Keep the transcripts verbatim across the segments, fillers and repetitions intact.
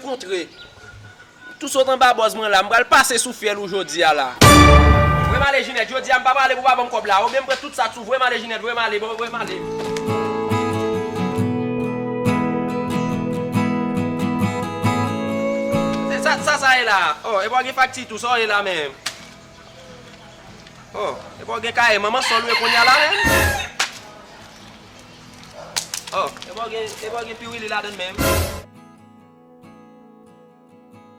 Montre. M tou sot anba bòz mwen la, m pral pase sou fyèl ou jodi a la. Voye m ale Jinèt, jodi a m pa prale pou w pa ban m kòb la. Oubyen m pran tout sa sou, voye m ale Jinèt, voye m ale, voye m ale. Se sa, sa, sa ye la. Oh, e pa gen fakti tou, sa w ye la menm. Oh, e pa gen kaye, manman sa w lwe kounye a la menm. Oh, e pa gen, e pa gen piwili ladann menm.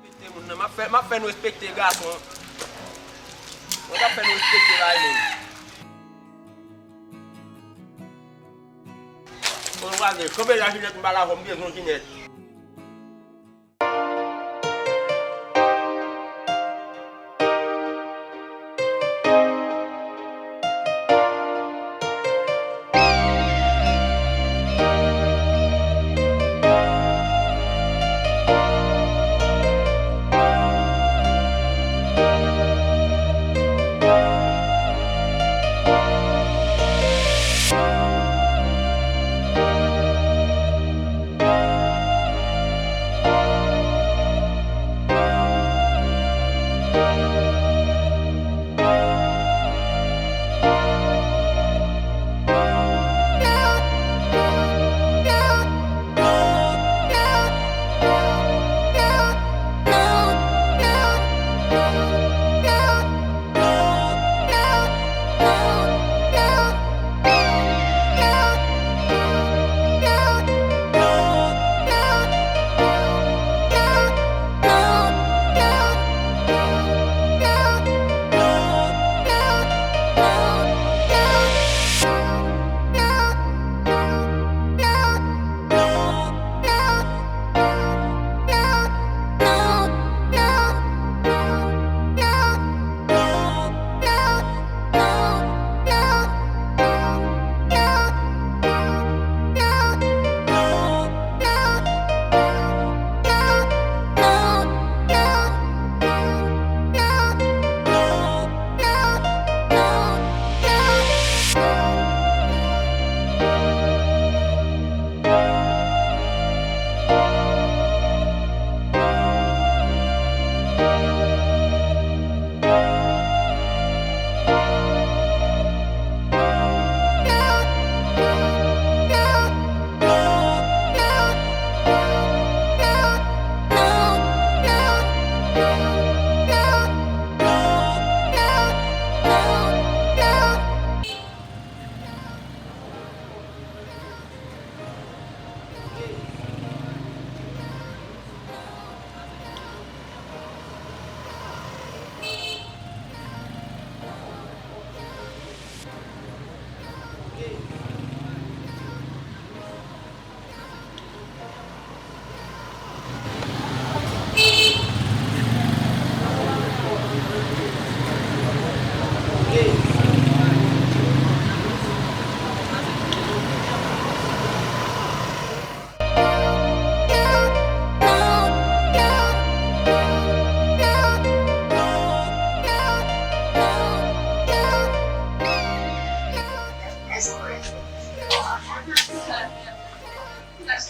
Respekte moun nan, m ap fè, m ap fè nou respekte gason. Mwen t ap fè nou respekte bay moun. Bon, gade, kanpe la Jinèt, m pa la fò, m bezwen Jinèt.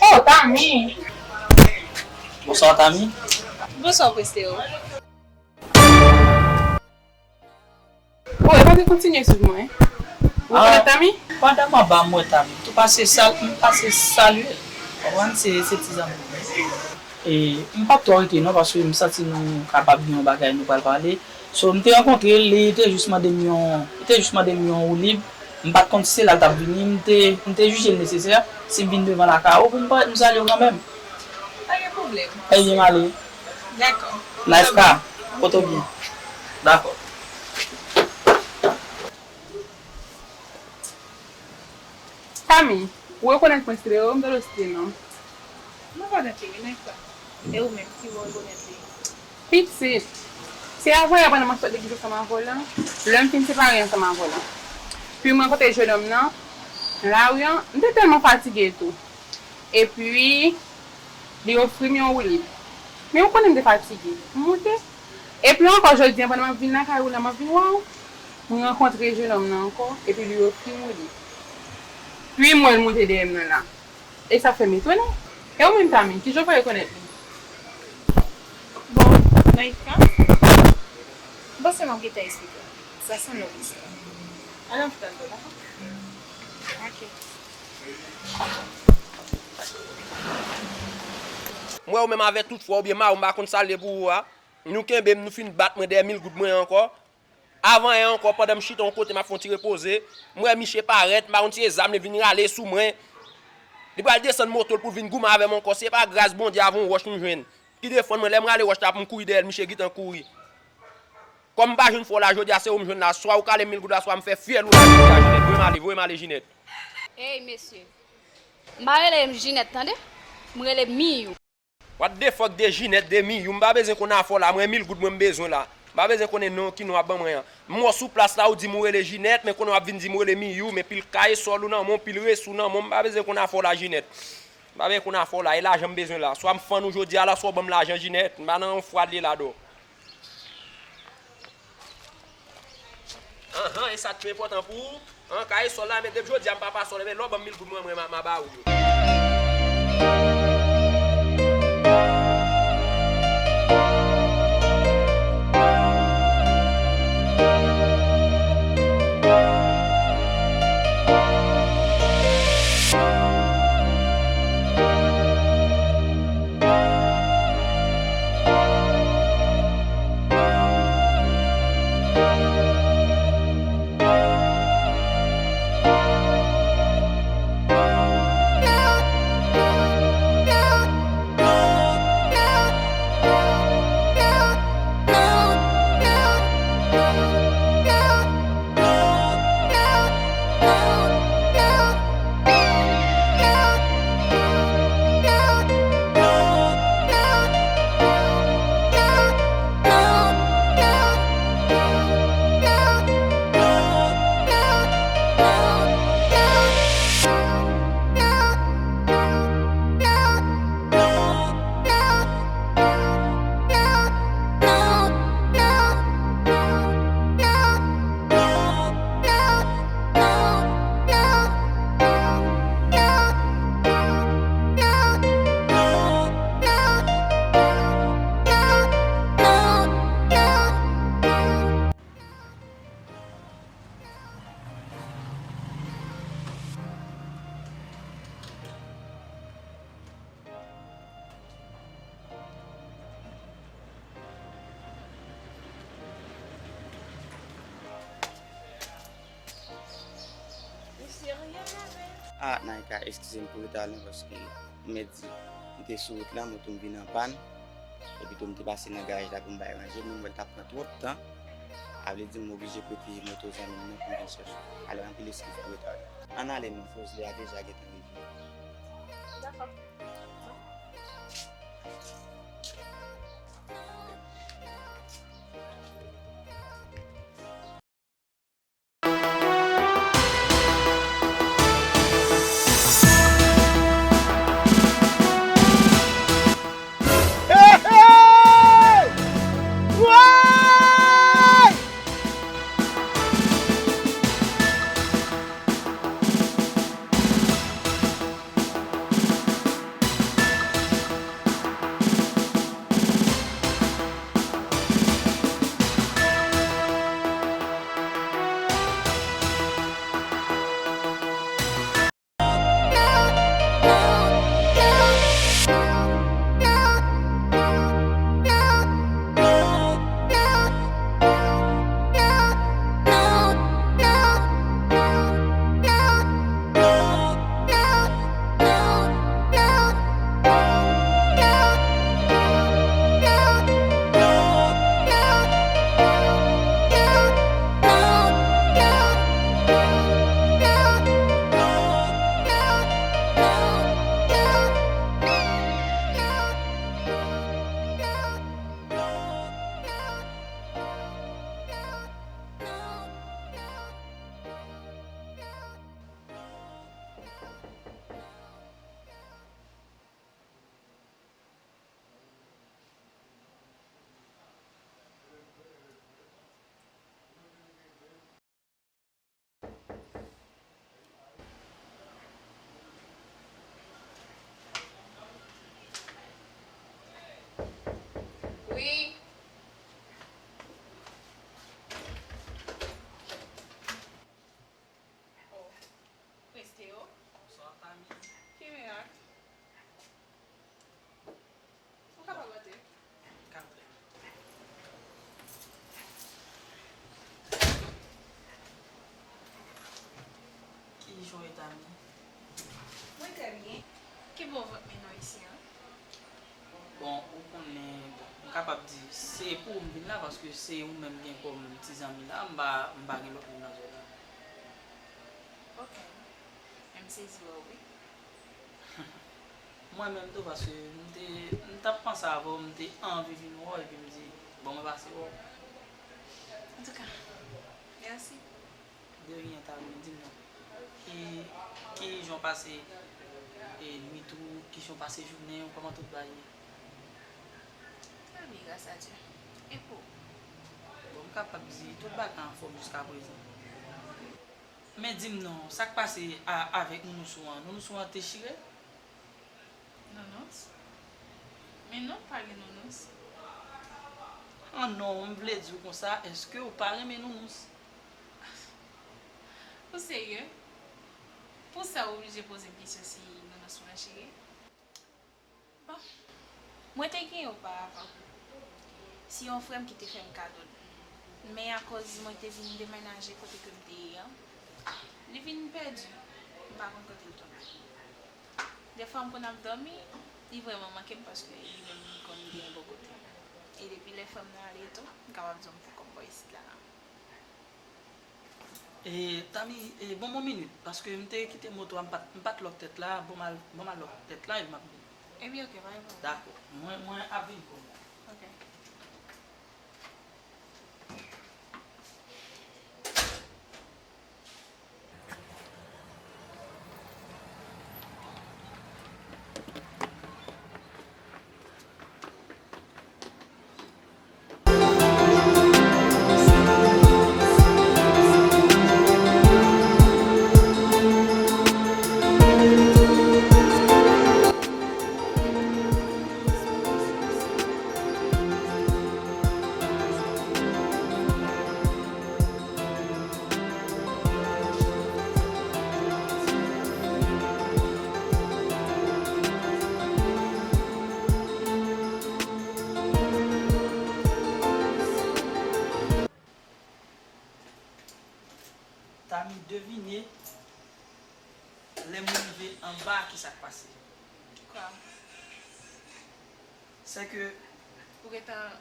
Oh, Tami! Bonswa, Tami. Bonswa, Prestero. Oh, e pa te kontinye swiv mwen. Ou rekonèt Tami? Pandan m anba, m wè Tami. M tou pase sal-, m pase salye l. Konprann, se, se ti zanmi m. E m p ap twò rete non, paske m santi nou kapab gen yon bagay nou pral pale. So, m te rankontre l, li te jis mande m yon, li te jis mande m yon woulib. M pa t konn si se la l t ap vini, m te, m te jije l nesesè, si m vin devan lakay ou, pou m pa, m salye w kanmenm. Pa gen pwoblèm. Ebyen, m ale. Dakò. Nice car. Kote w byen. Dakò. Tami, ou rekonèt mwen Prestero, m tande w site non. M rekonèt li wi, nèg sa. E ou menm, kijan w rekonèt li? Pitit, se avyè pandan m ap sot legliz ansanm avè w lan, lè m fin separe ansanm avè w lan. Pi m rankontre jennonm nan, nan lari an, m te tèlman fatige tou. Epi, li ofri m yon woulib. Men ou konnen m te fatige. M moute. Epi ankò jodi a, pandan m ap vin lakay ou la, m ap vin wè w, mwen rankontre jennonm nan ankò, epi li ofri m woulib. Pi m wè l moute dèyè m nan la. E sa fè m etone. E ou menm, Tami, kijan w fè rekonèt li? Mwen, m panse m ap gentan eksplike w. Sa se yon lòt istwa. Ann antann nou, dakò? Ok. M wè ou menm avè tout fwa oubyen mari w, m pa konn sa l ye pou ou a. Nou kenbe m, nou fin bat mwen dèyè mil goud mwen ankò. Avan yè ankò, pandan m chita yon kote m ap fè yon ti repoze, m wè miche parèt, m pa konn si se zam li vin rale sou mwen. Li pral desann moto l pou l vin goumen avè m ankò. Se pa gras Bondye avè yon wòch m jwenn ki defann mwen. Lè m rale wòch la pou m kouri dèyè l, miche gentan kouri. Kòm m pa jwenn fè w la jodi a, se ou m jwenn la. Swa ou kale m mil goud la, swa m fè fyèl ou la jodi a, Jinèt. Voye m ale, voye m ale, Jinèt. Ey, mesye. M pa rele Jinèt, tande? M rele Miyou. What the fuck de Jinèt, de Miyou? M pa bezwen konn afè w la, mwen mil goud mwen m bezwen la. M pa bezwen konnen non, ki non w ap ban mwen an. M wè w sou plas la, ou di m ou rele Jinèt, men konnen w ap vin di m ou rele Miyou, men pil kayesòl ou nan men w, pil resi w nan men w, m pa bezwen konn afè w la, Jinèt. M pa bezwen konn afè w la, e lajan m bezwen la. Swa m fann ou jodi a la, swa w ban m lajan, Jinèt. M pa nan yon fwadye la, non. Anhan, e sa k pi enpòtan pou ou? An, kayesòl la, men depi jodi a m pa pase w la, men lè w ban m mil goud mwen, mwen, m a, m a ba ou yo. Ah, Naïka, eskize m pou reta lan paske m mèt di, m te sou wout la, moto m vin an pàn. Epi tou, m te pase nan garaj la pou m bay ranje, men m wè l t ap pran twòp tan. A vle di, m oblije prete moto zanmi m nan pou m vin chèche w. Alò, anpil eskiz pou reta w la. Ann ale non, Fosley a deja gentan rive. Dakò. Trè byen. Ki bò w vant mennen w isi a? Bon, ou konnen, bon, m kapab di, se pou ou m vin la, paske se ou menm gen kòm ti zanmi la, m pa, m pa gen lòt moun nan zòn nan. Ok. Men m sezi wè w, wi. Mwen menm tou, paske m te, m t ap panse avè w, m te anvi vin wè w, epi m di, bon, mwen pase wè w. Antouka, mèsi. De rien, Tami, di m non. Ki, ki jan w pase, e, nwit ou, ki jan w pase jounen w, kòman tout bagay ye? Trè byen, gras a Dye. E pou w? Bon, m kapab di tout bagay anfòm jiska prezan. Men di m non, sa k pase a, avèk nounous ou an? Nounous ou an te chire? Nounous? Men non, m pa gen nounous. An non, m vle di w konsa, èske w pa renmen nounous? Ou serye? Pou sa w oblije poze m kesyon si nounous mwen chire? Bon, mwen te gen yon oparavan. Se yon frè m ki te fè m kado l. Men akoz mwen te vin demènaje kote ke m te ye an, li vin pèdi. M pa konn kote l tonbe. Dèfwa m konn ap dòmi, li vrèman manke m paske li menm li konn gen yon bò kote. E depi lè frè m nan ale tou, m kapab di w m poko m bò isit la non. E, Tami, e, ban m yon minit, paske m te kite moto a, m pa t, m pa t lòk tèt la, ban m al, ban m al lòk tèt la, epi m ap vini. Ebyen, ok, pa gen pwoblèm. Dakò. Mwen, mwen ap vini kounye a. Ok. Tami, devine, lè m rive anba, ki sa k pase? Kwa? Sè ke... Ou gentan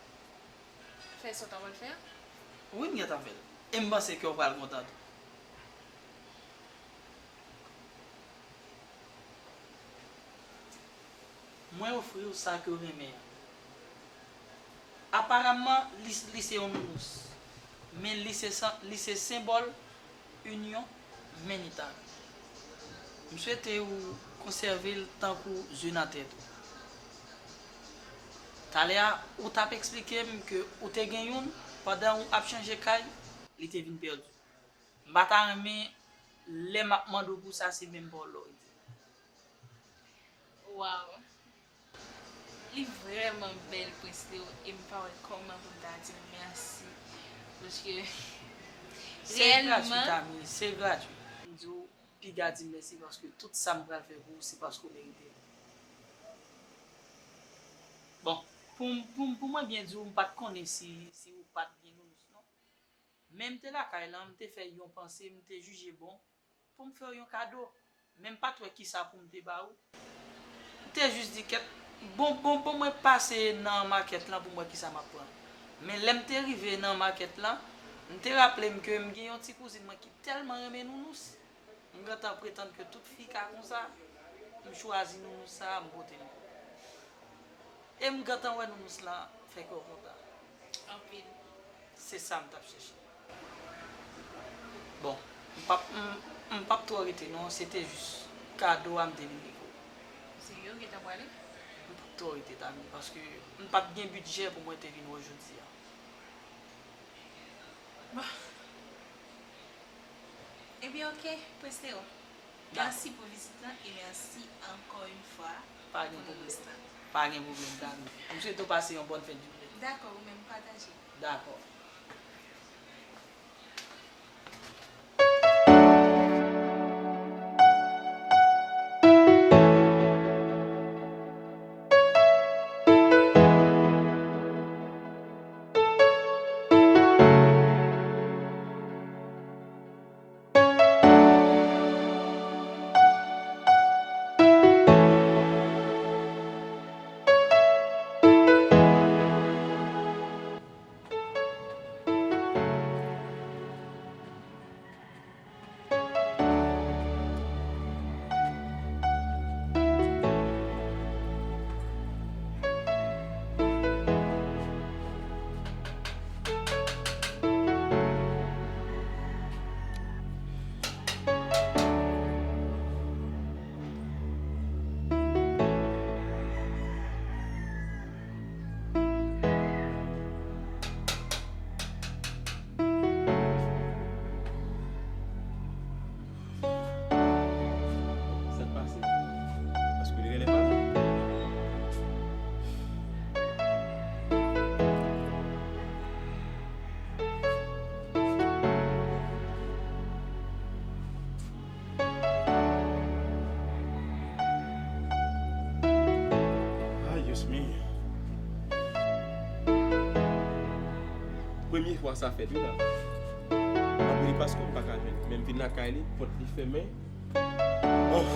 fè sa w ta pral fè a? Wi, m gentan fè l. E m panse ke w pral kontan tou. Mwen ofri w sa ke w renmen an. Aparamman, li, li se yon nounous. Men li se san, li se senbòl inyon, men li ta. M swete w konsève l tankou ze nan tèt ou. Talè a, ou t ap eksplike m ke ou te gen youn pandan w ap chanje kay, li te vin pèdi. M pa ta renmen lè m ap mande w pou sa, se menm pa w la w rete. Waw! Li vrèman bèl, Prince Leo, e m pa wè kòman pou m ta di w mèsi. Paske, se gratuit, reyèlman, Tami, se gratuit. M di w piga di mèsi paske tout sa m pral fè pou ou, se paske w merite l. Bon, pou, pou, pou mwen byen di w, m pa t konnen si, si ou pa t gen nounous, non. Men m te lakay lan, m te fè yon panse, m te jije bon pou m fè w yon kado. Men m pa t wè kisa pou m te ba ou. M te jis di, kèt, bon, bon, bon, mwen pase nan makèt lan pou m wè kisa m ap pran. Men lè m te rive nan makèt lan, m te raple m ke m gen yon ti kouzin mwen ki tèlman renmen nounous. M gentan pretann ke tout fi ka konsa, m chwazi nounous sa a, m pote l pou ou. E m gentan wè nounous lan fè kè w kontan. Anpil. Se sa m t ap chèche. Bon, m p ap, m, m p ap twò rete non, se te jis kado a m te vin li pou ou. Se yo gentan prale? M p ap twò rete, Tami, paske m p ap gen bidjè pou mwen te vin wè w jodi a. Bon. Ebyen, ok, Prince Leo. Dakò. Mèsi pou vizit lan e mèsi ankò yon fwa pou nounous lan. Pa gen pwoblèm. Pa gen pwoblèm, Tami. M swete w pase yon bòn fèt jounen. Dakò, ou menm pataje. Dakò. Mi. Premye fwa sa fèt wi la. Anpil paske m pa ka jwenn. Men m vin lakay li, pòt li fèmen. Oh.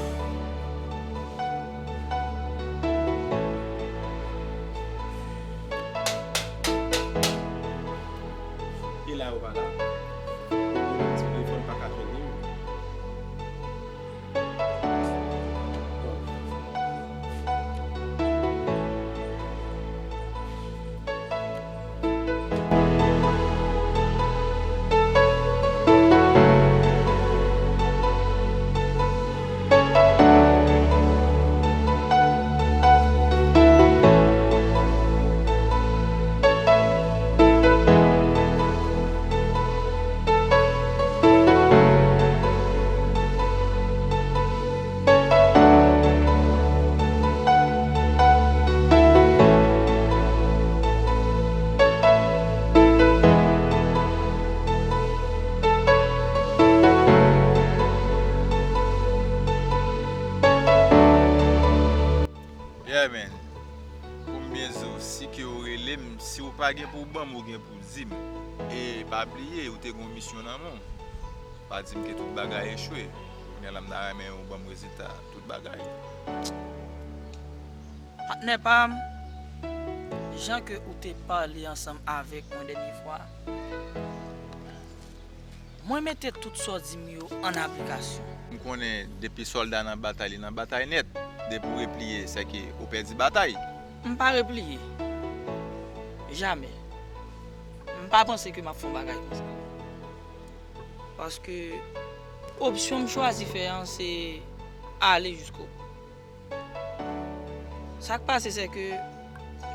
E la yo pa la. Ti telefòn pa ka jwenn li. Yeah, man. Pou m byen di w, si ke w rele m, si w pa gen pou w ban m, ou gen pou w di m. E pa bliye, ou te gen yon misyon nan men w. Pa di m ke tout bagay echwe. Kounye a la, m ta renmen ou ban m rezilta tout bagay. Patnè pa m, jan ke ou te pale ansanm avèk mwen dènye fwa, mwen mete tout sa w di m yo an aplikasyon. M konnen depi sòlda nan batay, li nan batay nèt. Depi w repliye, sèke ou pèdi batay. M pa repliye. Jamè. M pa panse ke m ap fè yon bagay konsa. Paske opsyon m chwazi fè an, se ale jiskobou. Sa k pase, se ke,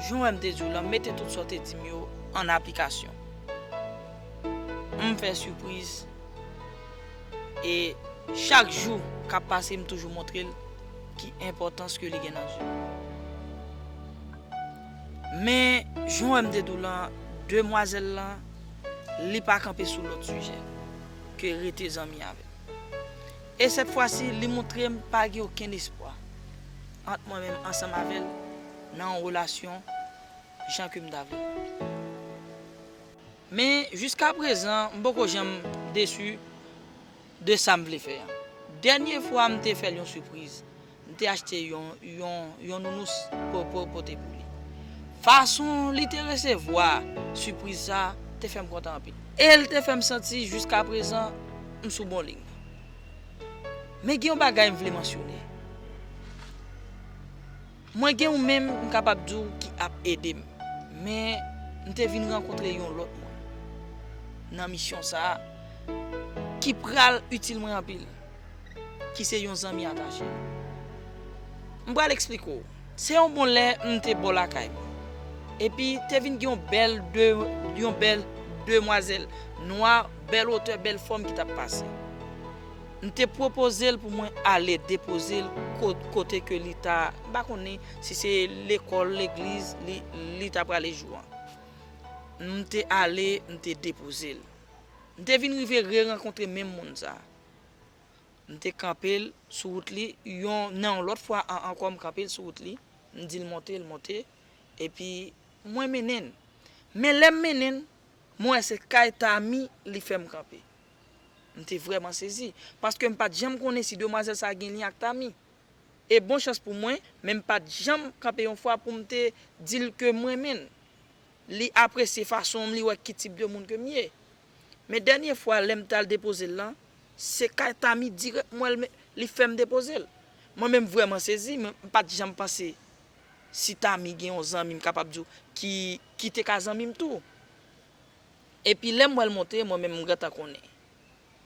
jan w wè m te di w lan, m mete tout sa w te di m yo an aplikasyon. M fè sipriz. E chak jou k ap pase, m toujou montre l ki enpòtans ke li gen nan vi m. Men, jan w wè m te di w lan, demwazèl lan, li pa kanpe sou lòt sijè ke rete zanmi avè l. E sèt fwa si, li montre m pa gen okenn espwa ant mwen menm ansanm avè l nan yon relasyon jan ke m ta vle l. Men, jiska prezan, m poko janm desi de sa m vle fè an. Dènye fwa, m te fè l yon sipriz. M te achte yon, yon, yon nounous pou, pou pote pou li. Fason li te resevwa sipriz sa te fè m kontan anpil. E l te fè m santi jiska prezan m sou bon liy. Men gen yon bagay m vle mansyone. Mwen gen yon men m kapab di w ki ap ede m. Men m te vin rankontre yon lòt moun nan misyon sa a ki pral itil mwen anpil. Ki se yon zanmi atache. M pral eksplike w. Se yon bon lè m te bò lakay mwen. Epi te vin gen yon bèl de, yon bèl demwazèl nwa, bèl wotè, bèl fòm ki t ap pase. M te pwopoze l pou mwen ale depoze l ko-, kote ke li ta, m pa konnen si se lekòl, legliz, li, li ta prale jou an. M te ale, m te depoze l. M te vin rive re-rankontre menm moun sa. M te kanpe l sou wout li, yon, nan yon lòt fwa an-, ankò m kanpe l sou wout li, m di l monte, l monte, epi mwen mennen l. Men lè m mennen l, mwen wè se kay Tami li fè m kanpe. M te vrèman sezi, paske m pa t janm konnen si demwazèl sa gen lyen ak Tami. E bon chans pou mwen, men m pa t janm kanpe yon fwa pou m te di l ke m renmen l. Li apresye fason m, li wè ki tip de moun ke m ye. Men dènye fwa, lè m t al depoze l lan, se kay Tami dirèk m wè l, men li fè m depoze l. Mwen menm vrèman sezi, men m pa t janm panse si Tami gen yon zanmi m kapab di w ki, ki te ka zanmi m tou. Epi lè m wè l monte, mwen menm m gentan konnen.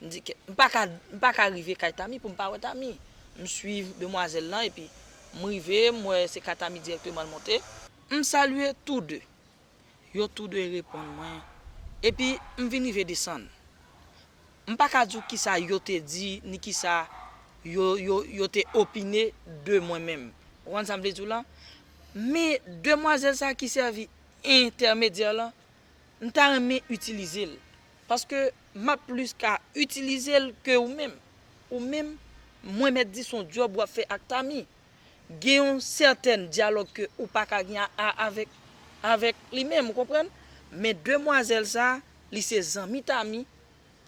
M di ke m pa ka, m pa ka rive kay Tami pou m pa wè Tami. M swiv demwazèl lan epi m rive, m wè se kay Tami dirèkteman l monte. M salye tou de. Yo tou de reponn mwen. Epi m vin rive desann. M pa ka di w kisa yo te di, ni kisa yo, yo, yo te opine de mwen menm. Ou konprann sa m vle di w lan? Men demwazèl sa ki sèvi entèmedyè lan, m ta renmen itilize l. Paske m ap plis ka itilize l ke ou menm. Ou menm, mwen mèt di se yon djòb w ap fè ak Tami. Gen yon sètèn dyalòg ke ou pa ka gen a, a, avèk, avèk li menm, ou konprann? Men demwazèl sa, li se zanmi Tami,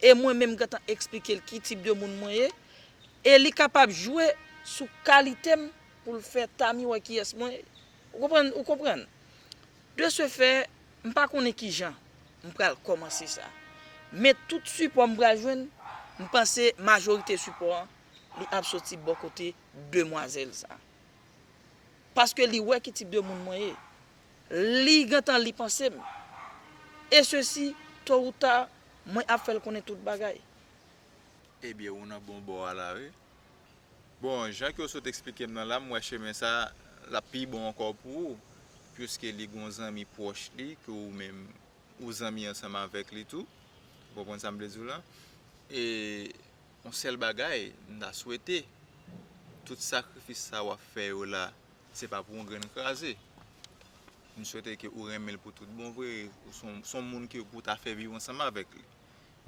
e mwen menm gentan eksplike l ki tip de moun mwen ye, e li kapab jwe sou kalite m pou l fè Tami wè kiyès mwen ye. Ou konprann? Ou konprann? De ce fait, m pa konnen kijan m pral kòmanse sa. Men tout sipò m pral jwenn, m panse majorite sipò an, li ap soti bò kote demwazèl sa. Paske li wè ki tip de moun mwen ye. Li gentan li panse m. E sesi, to ou ta, mwen ap fè l konnen tout bagay. Ebyen, ou nan bon bò a la, wi. Bon, jan ke w sot eksplike m nan la, m wè chemen sa, l ap pi bon ankò pou ou, piske li gon zanmi pwòch li, ke ou menm, ou zanmi ansanm avèk li tou. Ou konprann sa m vle di w la? E yon sèl bagay, m ta swete, tout sakrifis sa w ap fè yo la, se pa pou yon grenn kraze. M swete ke ou renmen l pou tout bon vre, ou se yon, se yon moun ke pou w ta fè viv ansanm avèk li.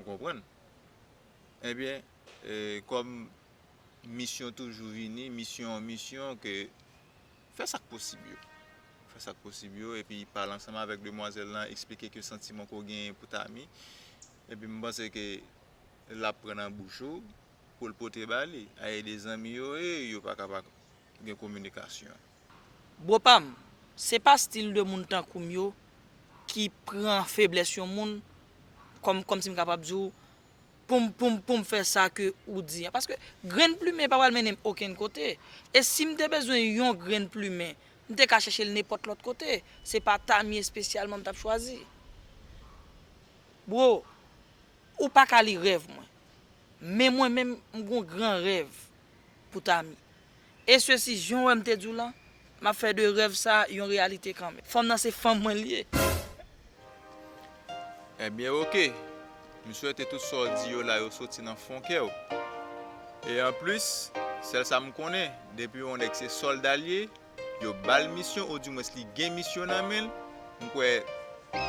Ou konprann? Ebyen, e, kòm misyon toujou vini, misyon an misyon, ke fè sa k posib yo. Fè sa k posib yo, epi pale ansanm avèk demwazèl lan, eksplike ke santiman ke w genyen pou Tami. Epi m panse ke l ap pran nan bouch ou pou l pote ba li. A e de zanmi yo ye, yo pa ka pa gen kominikasyon. Bro pa m, se pa stil de moun tankou m yo ki pran feblès yon moun kòm, kòmsi m kapab di w, pou m, pou m, pou m fè sa ke ou di an. Paske grenn plimen pa pral mennen m okenn kote. E si m te bezwen yon grenn plimen, m te ka chèche l nenpòt lòt kote. Se pa Tami espesyalman m t ap chwazi. Bro, ou pa ka li rèv mwen. Men mwen menm, m gon gran rèv pou Tami. E sesi, jan w wè m te di w lan, m ap fè de rèv sa yon reyalite kanmenm. Fanm nan se fanm mwen li ye. Ebyen, oke. M swete tout sa w di yo la, yo soti nan fon kè w. E anplis, sèl sa m konnen, depi yon nèg se sòlda l ye, yo ba l misyon, odimwens li gen misyon nan men l, m kwè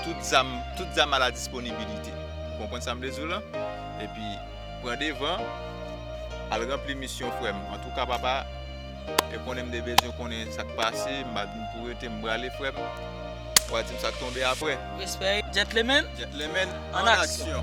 tout zam, tout zam a la disponibilite. Ou konprann sa m vle di w lan? Epi, pran devan, al ranpli misyon, frè m. Antouka, papa, e konnen m te bezwen konnen sa k pase, m pa t vin pou rete, m prale, frè m. W a di m sa k tonbe apre. Respè. Gentleman. Gentleman, an aksyon.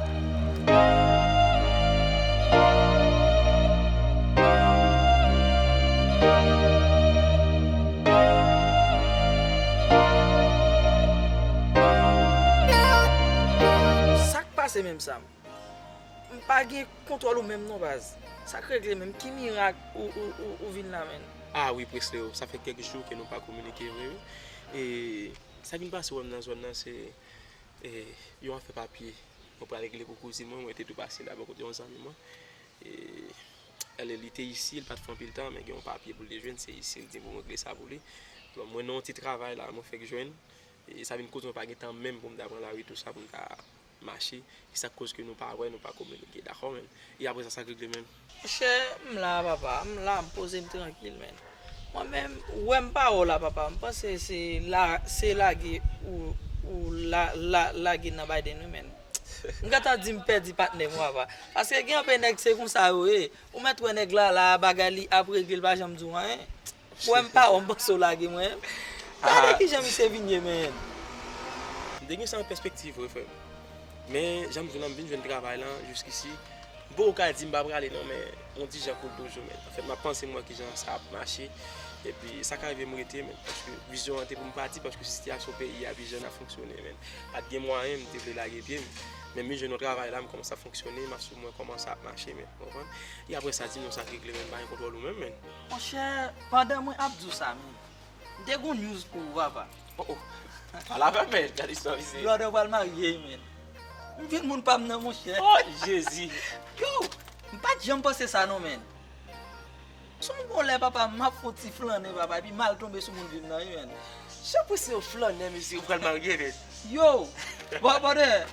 Sa k pase menm, Sam? M pa gen kontwòl ou menm non, baz. Sa k regle menm? Ki mirak ou, ou, ou, ou vin la, menn? Ah wi, Presleo, sa fè kèk jou ke nou pa kominike vre, wi. E sa vin pase wè m nan zòn nan, se, e, yon afè papye. Mwen pral regle pou kouzin mwen, mwen te dwe pase la bò kote yon zanmi mwen. E, li, li te isi, li pa t fè anpil tan, men gen yon papye pou l te jwenn, se isi, li di pou mwen regle sa pou li. Bon, mwen nan yon ti travay la, mwen fèk jwenn. E sa vin koz mwen pa gen tan menm pou m ta pran lari tou sa, pou m ta mache. E sa k koz ke nou pa wè, nou pa kominike. Dakò, menn? E apre sa, sa k regle, menn? Monchè, m la, papa. M la, m poze m trankil, menn. Mwen menm, ou wè m pa wè w la, papa. M panse se la, se lage ou, ou la, la, lage nan Biden, wi, menn. M gentan di m pèdi patnè m, papa. Paske gen anpil nèg, se konsa yo ye. Ou mèt wè nèg la, la, bagay li ap regle, l pa janm di w anyen. Ou wè m pa wè w, m panse w lage mwen. Gade kijan misye vin ye, menn. M te gen sa an pèspektiv, wi, frè m. Men, jan m di w lan, m vin jwenn travay lan, jiskisi. M poko ka di m pa prale non, men on ti jan koul toujou, men. Anfèt, m ap panse m wè kijan sa ap mache. Epi, sa ka rive m rete, men. Paske vizyon an te pou m pati, paske sitiyasyon peyi a, pi jan n ap fonksyone, men. Pa t gen mwayen, m te vle lage pye m. Men m vin jwenn yon travay la, m kòmanse ap fonksyone, m ap sou mwen kòman sa ap mache, men. Ou konprann? E apre sa, di m non, sa k regle, men. M pa gen kontwòl ou menm, men. Monchè, pandan mwen ap di w sa, men. M te gon news pou ou, papa. Oh, oh. Pale avè m, men. Gade istwa, misye. Brother pral marye, men. M vin moun pa m nan, monchè. Oh, Jezi. Yo, m pa t janm panse sa, non, men. Sonje yon lè, papa, m ap fè yon ti flannen, papa, epi m al tonbe sou moun vin nan, wi, men. Jan pou se yon flannen, mesye, ou pral marye, men. Yo, bro, brother,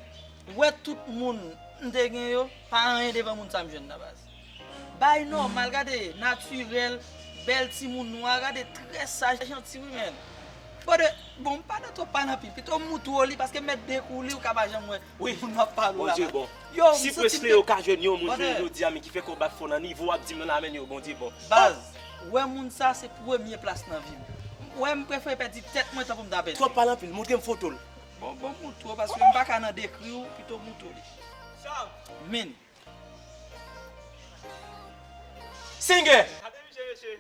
wè tout moun m te gen yo, pa anyen devan moun sa m jwenn nan, baz. Bay nòmal, gade, natirèl, bèl timoun nwa, gade, trè saj, janti, wi, menn. Bon, de, bon, m pa nan twòp pale anpil, pito m moutre w li, paske m mèt dekouvri w, ou ka pa janm wè moun m ap pale w la. Bondye bon. Yo, m santi m te... Si Presleo ka jwenn yon moun jodi a, men ki fè kò bat fò nan nivo w ap di m nan la, men yo, Bondye bon. Baz. Wè moun sa se premye plas nan vi m. Wè m prefere pèdi tèt mwen tanpri m ta pèdi. Twòp pale anpil, montre m foto l. Bon, bon, montre w, paske m pa ka nan dekri w, pito montre w li. Min. Singer! Gade misye, mesye.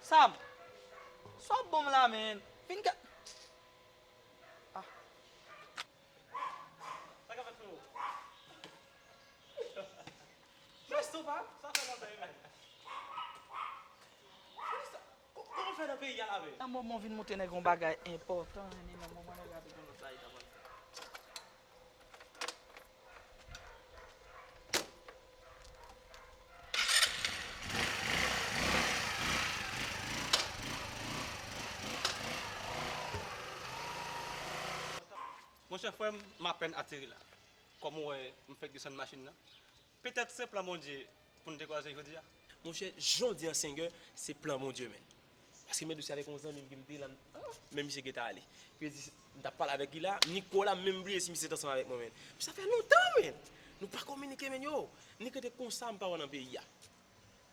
Sam, sa w ban m la, men. Vin ka. Ah. Sa k ap fèt, freo? Presto, pa? Sa fè lontan, wi, men. Presto. Ko-, kòman fè nan peyi a la, men? Nan moman w vin montre nèg yon bagay enpòtan, men nan moman nèg la te gen lòt bagay l t ap fè. Monchè, frè m, m apèn ateri la. Kòm ou wè, m fèk desann machin nan. Petèt se plan Bondye pou n te kwaze jodi a. Monchè, jodi a, Singer, se plan Bondye, men. Paske m te sou avèk yon zanmi m ki m te la, men misye gentan ale. Epi li di, m t ap pale avèk li la, Nicolas menm bliye si misye t ansanm avèk mwen, men. Sa fè lontan, men. Nou pa kominike, men yo. Nik rete konsa, m pa wè nan peyi a.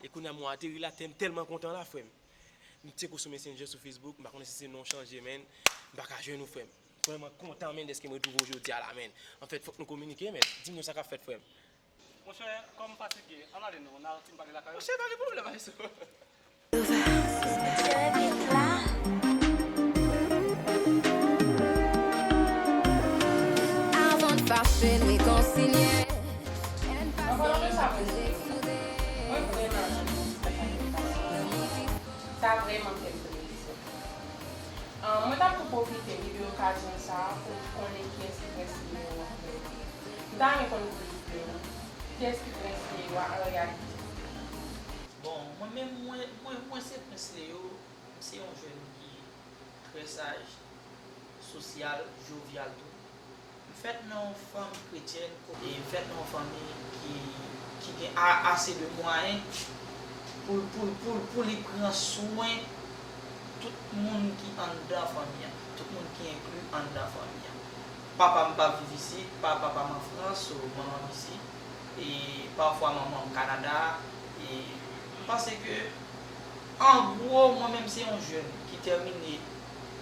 E kounye a, mwen ateri la, tè m tèlman kontan la, frè m. M tcheke w sou Messenger, sou Facebook, m pa konnen si se non w chanje, men. M pa ka jwenn ou, frè m. Vrèman kontan, men, dèske m retwouve w jodi a la, men. Anfèt, fòk nou kominike, men. Di m non sa k ap fèt, frè m. Monchè, kòm m fatige, ann ale non, n a fin pale lakay ou. Monchè, pa gen pwoblèm, Ayso. Avan n fache, n rekonsilye. An palan de sa, mwen, mwen vrèman renmen sa k ap fèt la. Sa vrèman fè m plezi. Ah, mwen t ap tou pwofite li de okazyon sa a pou m konnen kiyès ki prens li yo an vre. M ta renmen konn plis de ou. Kiyès ki prens li yo a an reyalite? Bon, mwen menm, mwen, mwen, mwen se prens Leo. M se yon jèn ki trè saj, sosyal, jovyal tou. M fèt nan yon fanmi kretyèn, e m fèt nan yon fanmi ki, ki gen a, ase de mwayen pou, pou, pou, pou li pran swen tout moun ki anndan fanmi an, tout moun ki enkli anndan fanmi an. Papa m pa viv isit, pa, papa m an Frans, so manman m isit, e pafwa manman m Kanada, e m panse ke, an gwo, mwen menm se yon jèn ki tèmine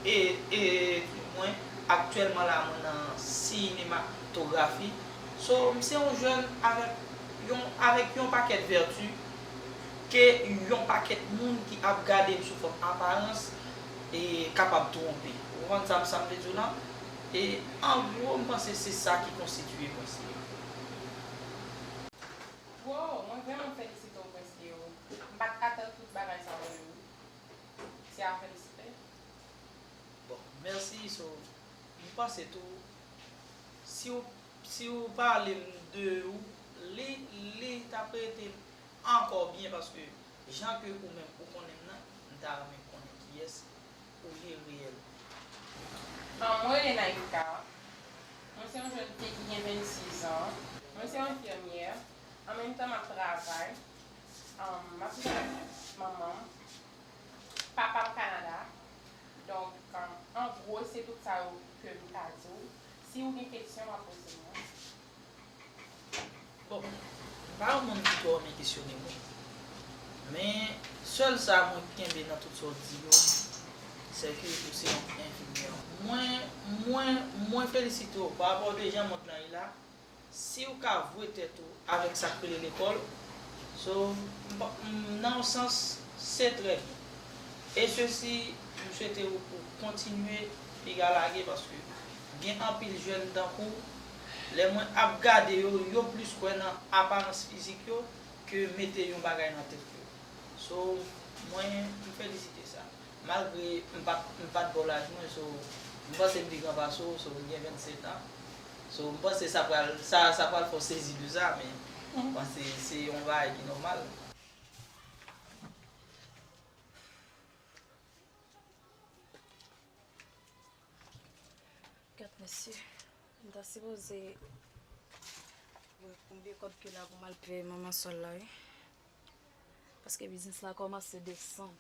e, e etid mwen, aktyèlman la mwen nan sinematografi. So, m se yon jèn avèk yon, avèk yon pakèt vèti ke yon pakèt moun ki ap gade m sou fòm aparans e kapab twonpe. Ou konprann sa, sa m vle di w lan? E an gwo, m panse se sa ki konstitiye mwen se. Wow, mwen vrèman felisite w, Prince Leo. M pa t atann tout bagay sa yo de ou. Se a felisite. Bon, mèsi. So, m panse tou, si w, si w pale m de ou, li, li t ap rete ankò byen, paske jan ke ou menm ou konnen m nan, m ta renmen konnen kiyès ou ye reyèlman. Bon, mwen rele Naïka. Mwen se yon jèn fi ki gen vennsis an. Mwen se yon enfimyè. An menm tan, m ap travay. Am, m ap viv avèk manman m. Papa m Kanada. Donk, an, an gwo, se tout sa yo ke m ka di w. Si w gen kesyon, w ap poze m yo. Bon, m pa yon moun ki twò renmen kesyone moun. Men, sèl sa mwen kenbe nan tout sa w di yo, se ke ou se yon enfimyè. Mwen, mwen, mwen felisite w parapò de jan mond lan ye la. Si w ka vwe tèt ou avèk sa k rele lekòl, so, m pa, m, nan yon sans, se trè byen. E sesi, m swete w pou kontinye piga lage, paske gen anpil jèn tankou w, lè mwen ap gade yo, yo plis kwè nan aparans fizik yo ke mete yon bagay nan tèt yo. So, mwen, m felisite sa. Malgre m pa, m pa t bò laj mwen, so, m panse m pi gran pase w, so, m gen vennsetan. So, m panse sa pral, sa, sa pral fè w sezi de sa, men m panse se yon bagay ki nòmal. Gad mesye, m ta sipoze wè konbyen kòb ke la pou m al peye manman Sòl la, wi. Paske biznis la kòmanse desann.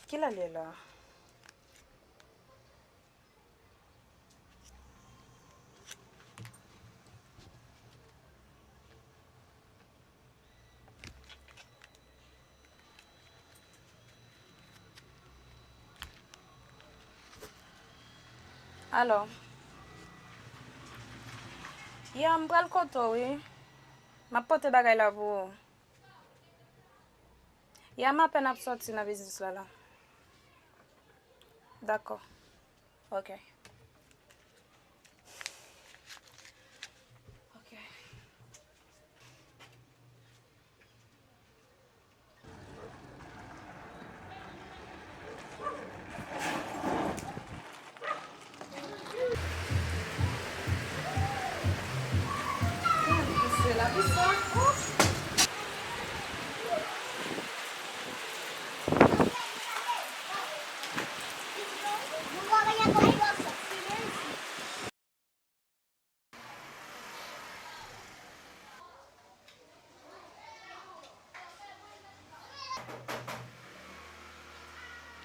Kilè l ye la? Alo. Ya, m pral kote w, wi. M ap pote bagay la pou ou. Ya, m apèn ap sòti nan biznis la, la. Dakò. Ok. Ok.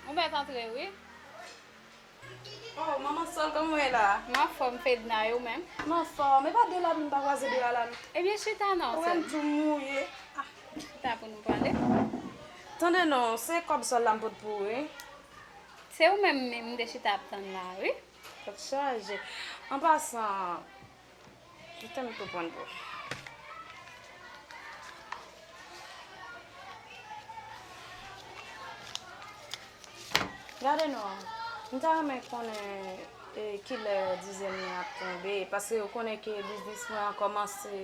Ou mèt antre, wi. Oh, manman Sòl, kòman w ye la? M anfòm, Fedna, e ou menm? M anfòm. E pa de lapli m pa kwaze dewa la, non. Ebyen, chita non, sè m. Ou wè m tou mouye. Ah. Chita pou nou pale. Tande non, se kòb Sòl la m pot pou ou, wi. Se ou menm, menm m te chita ap tann la, wi. Tèt chaje. An pasan, kite m tou pran pou. Gade non, m ta renmen konnen, e, kilè dizyèm nan ap tonbe, paske ou konnen ke biznis mwen an kòmanse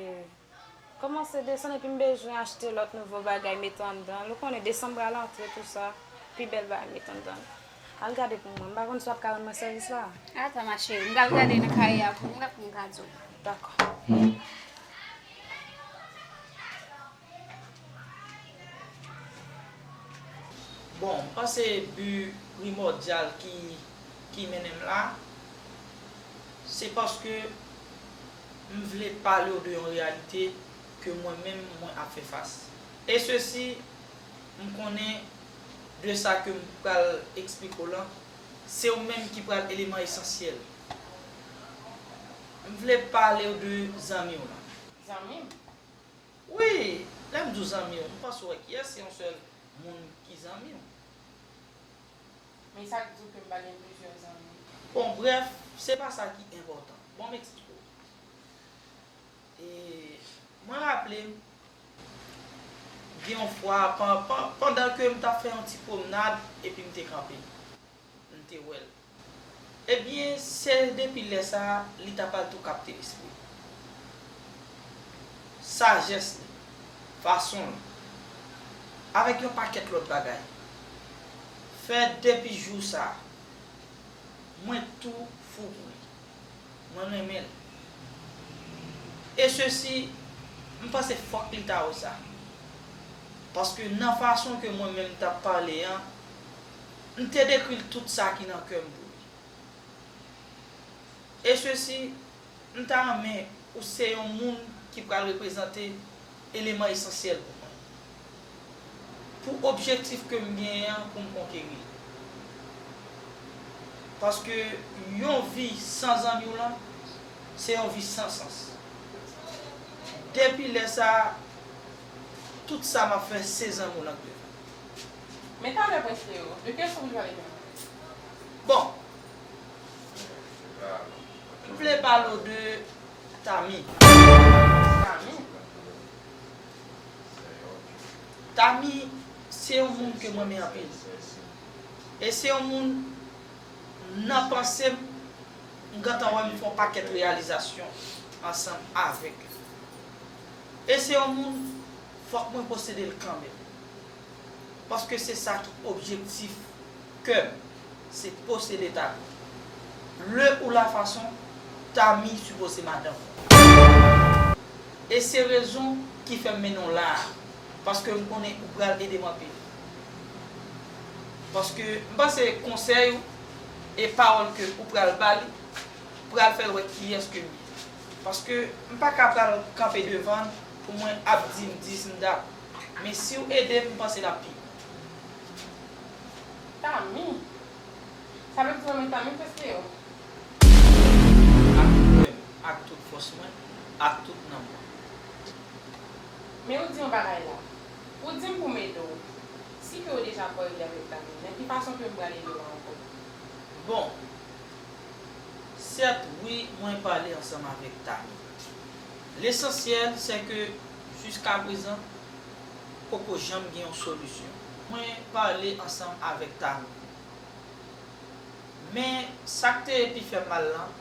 Kòmanse desann epi m bezwen achte lòt nouvo bagay mete anndan l. Ou konnen desanm pral antre tou sa, pi bèl bagay mete anndan l. Al gade pou mwen. M pa konn si w ap ka rann mwen sèvis la. Ata ma cheri, m pral gade nan kaye a pou m wè pou m ka di w. Dakò. Bon, m panse bi primòdyal ki, ki mennen m la, se paske m vle pale w de yon reyalite ke mwen menm mwen ap fè fas. E sesi, m konnen de sa ke m pral eksplike w lan, se ou menm ki pral eleman esansyèl. M vle pale w de zanmi w lan. Zanmi m? Wi, lè m di w zanmi w, m panse w wè kiyès se yon sèl moun ki zanmi w. Men sa k di w ke m pa gen plizyè zanmi? Bon, brèf, se pa sa ki enpòtan. Bon, m eksplike w. E, mwen raple m, gen yon fwa, pan-, pan-, pandan ke m t ap fè yon ti pwomnad, epi m te kanpe. M te wè l. Ebyen, se depi lè sa a, li ta pral tou kapte lespri m. Sajès li, fason l, avèk yon pakèt lòt bagay, fè depi jou sa a, mwen tou fou pou li. Mwen renmen l. E sesi, m panse fòk li ta wè sa. Paske nan fason ke mwen menm m t ap pale an, m te dekri l tout sa ki nan kè m pou li. E sesi, m ta renmen ou se yon moun ki pral reprezante eleman esansyèl pou mwen. Pou objektif ke m genyen an pou m konkeri l. Paske yon vi san zanmi w lan, se yon vi san sans. Depi lè sa a, tout sa m ap fè, se zanmi w lan k devan. Men talè, Prince Leo, de kiyès ou vle pale menm? Bon, m vle pale w de Tami. Tami? Tami se yon moun ke m renmen anpil. E se yon moun, nan panse m, m gentan wè m fè yon pakèt reyalizasyon ansanm avèk li. E se yon moun, fòk mwen posede l kanmenm. Paske se sa ki objektif kè m, se posede Tami. Le ou la fason, Tami sipoze madanm mwen. E se rezon ki fè m mennen w la a, paske m konnen ou pral ede m anpil. Paske m panse konsèy ou e pawòl ke ou pral ba li pral fè l wè kiyès ke m ye. Paske m pa ka pral kanpe devan l pou mwen ap di m dis m dat. Men si w ede m, m panse l ap pi bon. Sa Sa menm prèske yo. Ak tout kè m, ak tout fòs mwen, ak tout nanm mwen. Men ou di yon bagay la. Ou di m pou m ede w. Si ke ou deja pare avèk Tami, nan ki fason ke m pral ede w ankò? Bon, sèt, wi, mwen pale ansanm avèk Tami. Lesansyèl, sè ke jiskaprezan, poko janm gen yon solisyon. Mwen pale ansanm avèk Tami. Men, sa k te pi fè m mal lan,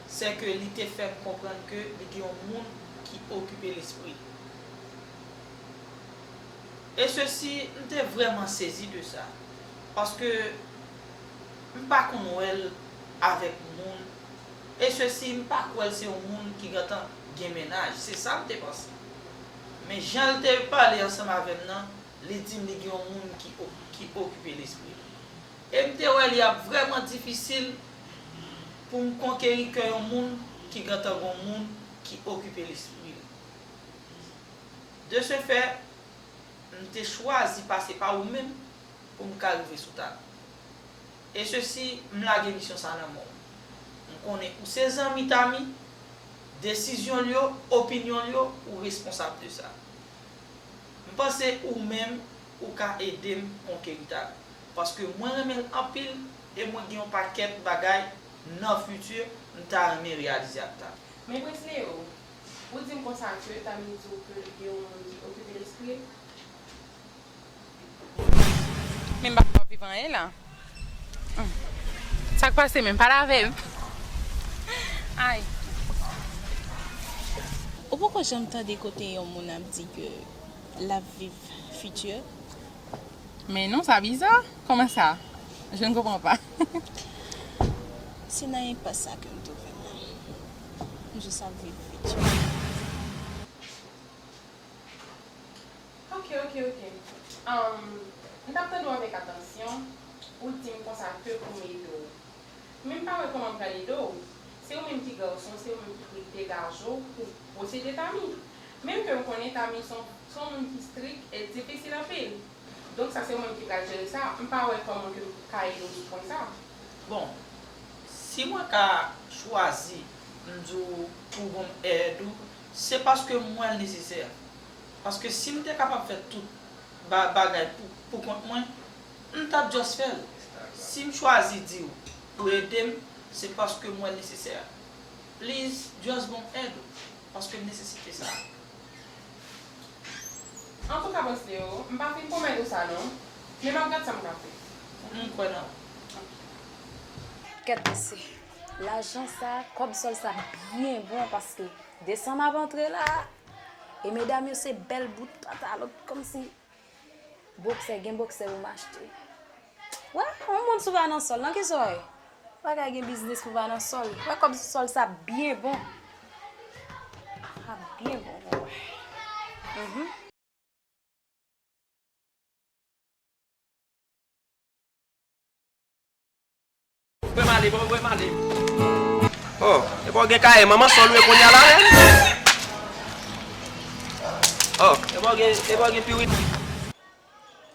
sè ke li te fè m konprann ke li gen yon moun ki okipe lespri l. E sesi, m te vrèman sezi de sa. Paske m pa konn wè l avèk moun. E sesi, m pa kwè l se yon moun ki gentan gen mennaj. Se sa m te panse. Men jan l te pale ansanm avè m nan, li di m li gen yon moun ki, o- ki okipe lespri l. E m te wè li ap vrèman difisil pou m konkeri kè yon moun ki gentan gen yon moun ki okipe lespri l. De ce fait, m te chwazi pase pa ou menm pou m ka rive sou Tami. E sesi, m lage misyon sa nan men w. M konnen ou se zanmi Tami, desizyon l yo, opinyon l yo, ou responsab de sa. M panse ou menm, ou ka ede m konkeri Tami. Paske mwen renmen l anpil e mwen gen yon pakèt bagay nan fiti m ta renmen reyalize ak Tami. Men Prince Leo, ou di m konsa ke Tami di w ke li gen yon moun ki okipe lespri l? Men m pa ka viv anyen la. Hmm. Sa k pase menm? Pale avè m. Ay. Ou poko janm tande kote yon moun ap di ke l ap viv fiti? Men non, sa biza. Kòman sa? Je ne comprends pas. Se nan enpas sa ke m twouve m la. M jis ap viv fiti. Ok, ok, ok. Um, m t ap tande w avèk atansyon, ou di m konsa ke pou m ede w. Men m pa wè kòman m pral ede w. Se ou menm ki gason, se ou menm ki pou degaje w pou pwosede Tami. Menm ke m konnen Tami se yon, se yon moun ki strik e difisil anpil. Donk sa se ou menm ki pral jere sa. M pa wè kòman ke m ka ede w sou pwen sa. Bon, si mwen ka chwazi, m di w pou bon m èd ou, se paske m wè l nesesè. Paske si m te kapab fè tout ba- bagay pou, pou kont mwen, m t ap just fè l. Si m chwazi di w pou ede m, se paske m wè l nesesè. Please, just bon m èd ou, paske m nesesite sa. Antouka, Prince Leo, m pa fin pwomèt ou sa non, men m ap gad sa m ka fè. M kwè nan ou. Kèt mesye, lajan sa, kòb sòl sa byen bon paske desanm ap antre la. E medam yo se bèl bout pantalon kòmsi boksè, gen boksè pou m achte. Wè, yon moun si w pa nan sòl, nan kisa w ye? Pa ka gen biznis pou w pa nan sòl. Wè kòb sòl sa byen bon. Sa byen bon pou wè. Mhm. Vrèman ale, bon, vrèman ale. Oh, epa w gen kaye manman sòl ou ye kounye a la menm? Oh, epa w gen, epa w gen piwit?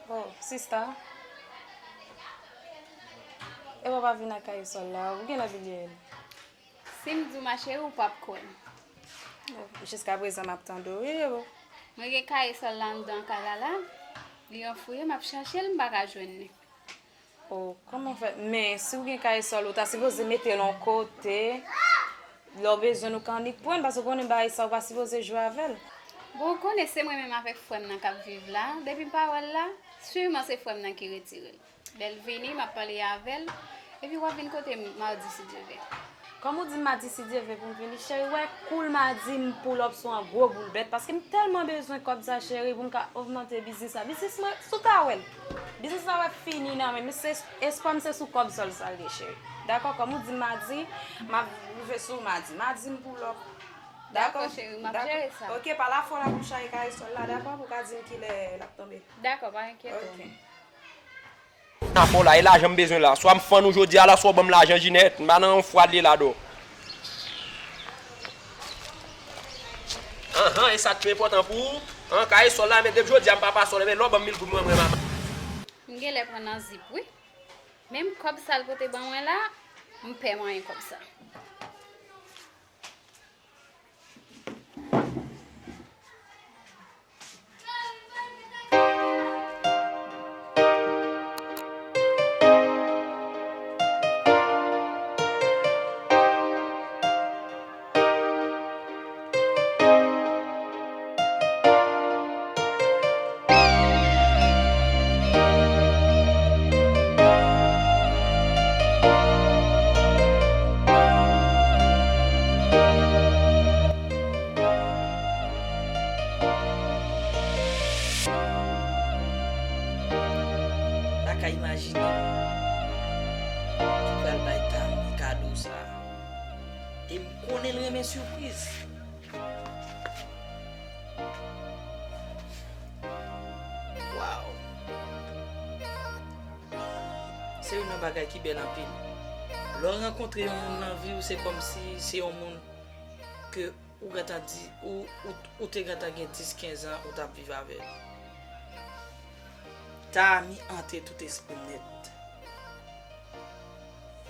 Oh, sista. Epa w pa vin ak kaye sòl la, ou genlè bliye l. Si m di w ma chérie, ou p ap kwè m. Oh, jiskaprezan m ap tande w, wi, boo. Mwen gen kaye sòl la anndan kay la la. Li anfouye, m ap chache l, m pa ka jwenn li. Oh, kòman w fè? Men, si w gen kaye sòl, ou ta sipoze mete l yon kote. Lè w bezwen l, ou ka annik pran l, paske w konnen bagay sa, ou pa sipoze jwe avè l. Bon, ou konnen se mwen menm avèk frè m nan k ap viv la. Depi m pa wè l la, siman se frè m nan ki retire l. Lè l vini, m ap pale avè l. Epi w ap vin kote m madi si Dye vle. Kòm ou di m madi si Dye vle pou m vini, cheri, wè kou l madi m pull up sou yon gwo boul bèt, paske m tèlman bezwen kòb sa, cheri, pou m ka ogmante biznis la. Biznis mwen, si w ta wè l, biznis la w ap fini nan men m, se espwa m se sou kòb sòl sa l ye, cheri. Dakò, kòm ou di m madi, m ap rive sou w madi. Madi m pull up. Dakò, cheri, m ap jere sa. Ok, pa lafò la pou m chache kaye sòl la, dakò, pou w ka di m kilè l ap tonbe. Dakò, pa enkyete w. Ok. Nan fò la, e lajan m bezwen la. Swa m fann ou jodi a la, swa w ban m lajan Jinèt. M pa nan yon fwa de la do. Anhan, e sa k pi enpòtan pou ou? An, kaye sòl la, men depi jodi a m pa pa sòl, men lè w ban m mil goud mwen, mwen mama. M genlè pran nan zip, wi. Menm kòb sa l pote ban mwen la, m pè manyen kòb sa. Pa ka imajine ki pral bay Tami kado sa. E m konnen l renmen sipriz. Waw! Se youn nan bagay ki bèl anpil. Lè w rankontre yon moun nan vi w, se kòmsi se yon moun ke ou gentan di, ou, ou, ou te gentan gen dis, kenz an, ou t ap viv avè l. Tami antre tout espri m nèt.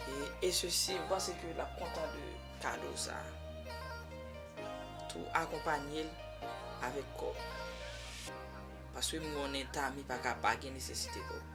E, e sesi, m panse ke l ap kontan de kado sa a. Tou akonpanye l avèk kòb. Paske m konnen Tami pa ka pa gen nesesite kòb.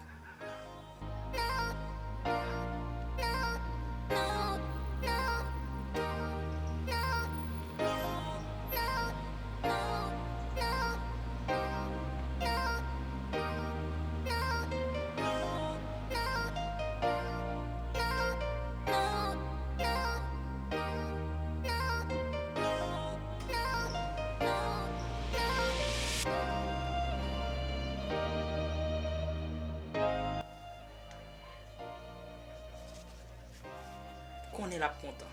Konnen l ap kontan.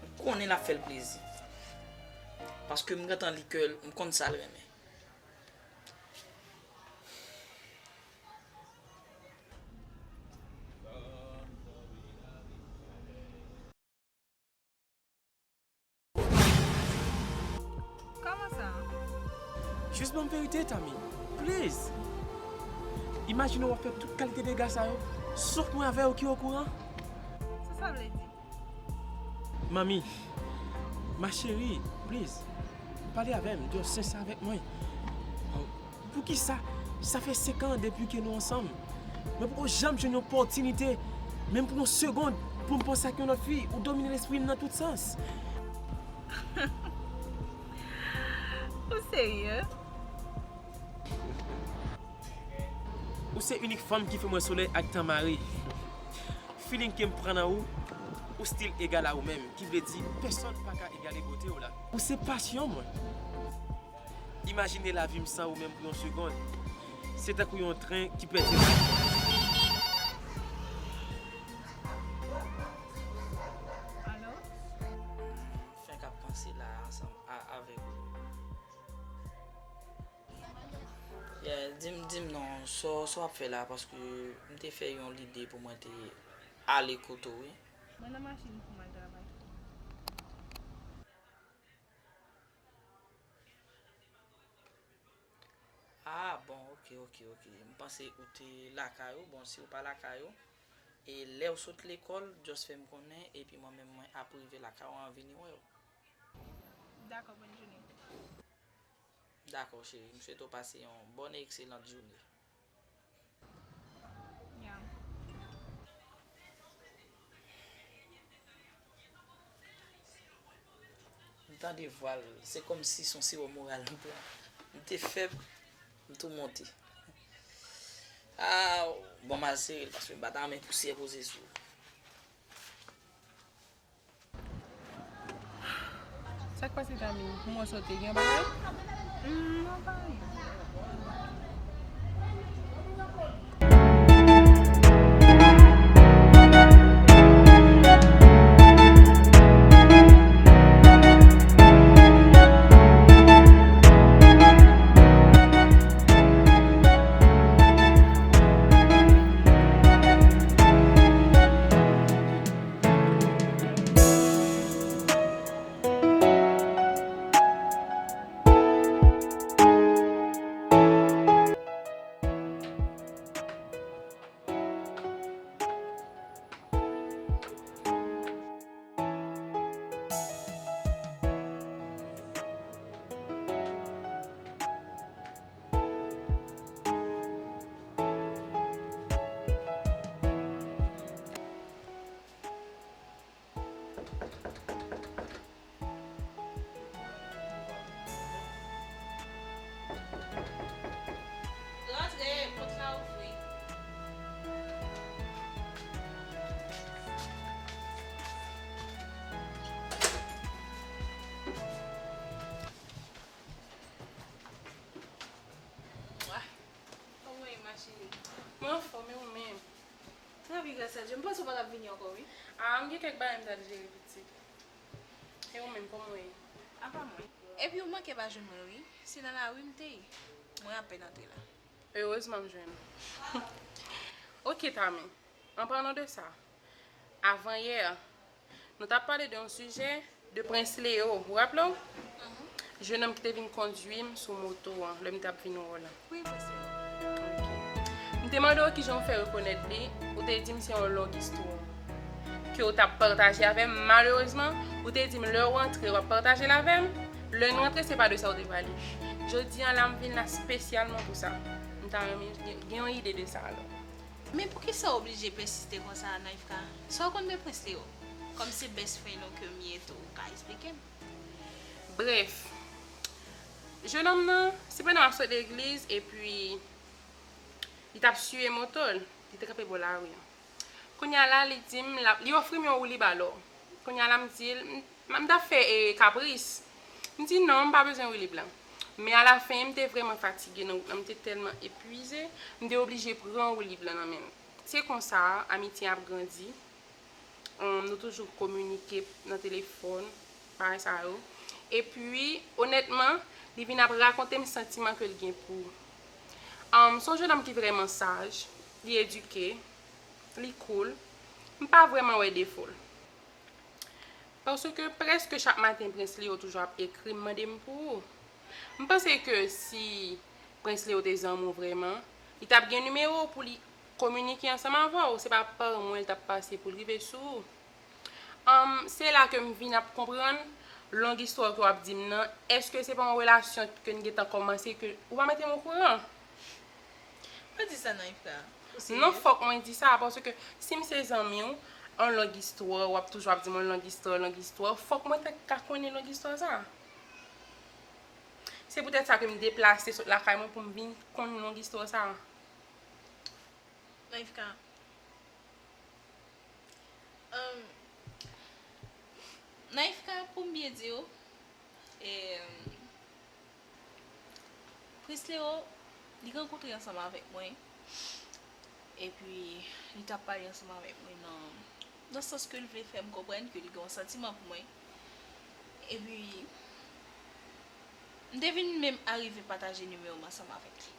M konnen l ap fè l plezi. Paske m gentan li kè l, m konn sa l renmen. Kòman sa? Jis ban m verite, Tami. Please. Imajine w ap fè tout kalite dega sa yo. Sof mwen avè w ki okouran. Sa sa vle di? Manmi, ma chérie, please. Pale avè m, di w sensè avèk mwen. Poukisa? Sa fè senk an depi ke nou ansanm. Mwen poko janm jwenn yon opòtinite, menm pou yon segonn, pou m panse ak yon lòt fi. Ou domine lespri m nan tout sans. Ou serye? Ou se inik fanm ki fè m wè solèy ak tan mare. Feeling ke m pran nan ou, ou still egal a ou menm, ki vle di, pèsonn pa ka egale bote w la. Ou se pasyon mwen. Imajine lavi m san ou menm pou yon segonn. Se tankou yon tren ki pèdi laj. Alo? Fenk ap panse la ansanm a, avèk ou. Yeah, di m, di m non, sa w, sa w ap fè la, paske m te fè yon lide pou mwen te ale kote w, wi. Mwen nan machin pou m al travay. Ah, bon, ok, ok, ok. M panse ou te lakay ou. Bon, si ou pa lakay ou, e lè w sot lekòl, just fè m konnen, epi mwen menm, mwen ap rive lakay ou an vini wè w. Dakò, bòn jounen. Dakò, cheri. M swete w pase yon bòn e ekselant jounen. Yeah. M tande vwa l, se kòmsi se yon siwo moral m pran. M te fèb, m tou monte. Ah, bon, m al sere l, paske m pa ta renmen pousyè poze sou ou. Sa k pase, Tami? Pou mwen, sa w te gen bagay? Hmm, non, pa anyen. Mwen anfòm, e ou menm? Trè byen, gras a Dye. M panse w pa t ap vini ankò, wi. A, m gen kèk bagay m t al jere, pitit. E ou menm, kòman w ye? Apa mwen? Epi ou manke pa jwenn mwen, wi. Se nan lari m te ye. Mwen apèn antre la. Erezman m jwenn ou. Ok, Tami. An palan de sa, avanyè, nou t ap pale de yon sijè de Prens Leo, ou raple w? Jennonm ki te vin kondui m sou moto an, lè m t ap vin wè w la. Wi, Prens Leo. Ok. M te mande w kijan w fè rekonèt li, ou te di m se yon long istwa ke w t ap pataje avè m. Malerezman, ou te di m lè w rantre, w ap pataje l avè m. Lè n rantre, se pa de sa w te pale. Jodi an la, m vin la espesyalman pou sa. M ta renmen gen, gen yon ide de sa, alò. Men poukisa w oblije pèsiste konsa, Naïfka? Sa w konn de Prens Leo? Kòm se best friend ou ke m ye tou, ou ka esplike m? Brèf, jennonm nan, se pandan m ap sot legliz, epi li t ap siye moto l, li te kanpe bò lari an. Kounye a la, li di m, l ap, li ofri m yon woulib alò. Kounye a la, m di l, m, m t ap fè, e, kapris. M di non, m pa bezwen woulib lan. Men alafen, m te vrèman fatige nan wout lan, m te tèlman epwize, m te oblije pran woulib lan nan men l. Se konsa, amitye ap grandi. Ahn, nou toujou kominike nan telefòn, bagay sa yo. Epi, onètman, li vin ap rakonte m santiman ke l gen pou ou. Ahn, se yon jennonm ki vrèman saj, li edike, li cool. M pa vrèman wè defo l. Paske prèske chak maten, Prens Leo toujou ap ekri m, mande m pou ou. M panse ke si Prens Leo te zanmi w vrèman, li t ap gen nimewo w pou li kominike ansanm avè w. Se pa pa mwen l t ap pase pou l rive sou ou. Ahn, se la ke m vin ap konprann long istwa ke w ap di m nan. Èske se pa yon relasyon ke n gentan kòmanse ke ou pa mete m okouran? Pa di sa, Naïfka. Ou serye? Non, fòk mwen di sa, paske si m se zanmi w, yon long istwa, w ap toujou ap di m yon long istwa, long istwa, fòk mwen te ka konnen long istwa sa. Se poutèt sa ke m deplase sot lakay mwen pou m vin konn long istwa sa. Naïfka. Ahn, Naïfka, pou m byen di w, e, Prens Leo, li rankontre ansanm avèk mwen. Epi, li t ap pale ansanm avèk mwen nan, nan sans ke l vle fè m konprann ke li gen yon santiman pou mwen. Epi, m te vin menm arive pataje nimewo m ansanm avèk li.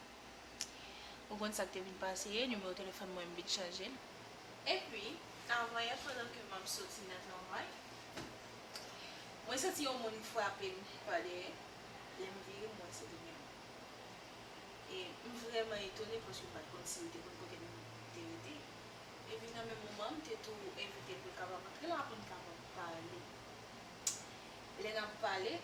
Ou konn sa k te vin pase, nimewo telefòn mwen, m vin chanje l. Epi, avanyè, pandan ke m ap soti nan travay, mwen santi yon moun frape m pa dèyè. Lè m vire, m wè se li menm. E m vrèman etone paske m pa t konn si l te konn kote m te rete. Epi nan menm moman, m te tou envite l pou l kapab antre la pou n kapab pale. Lè n ap pale,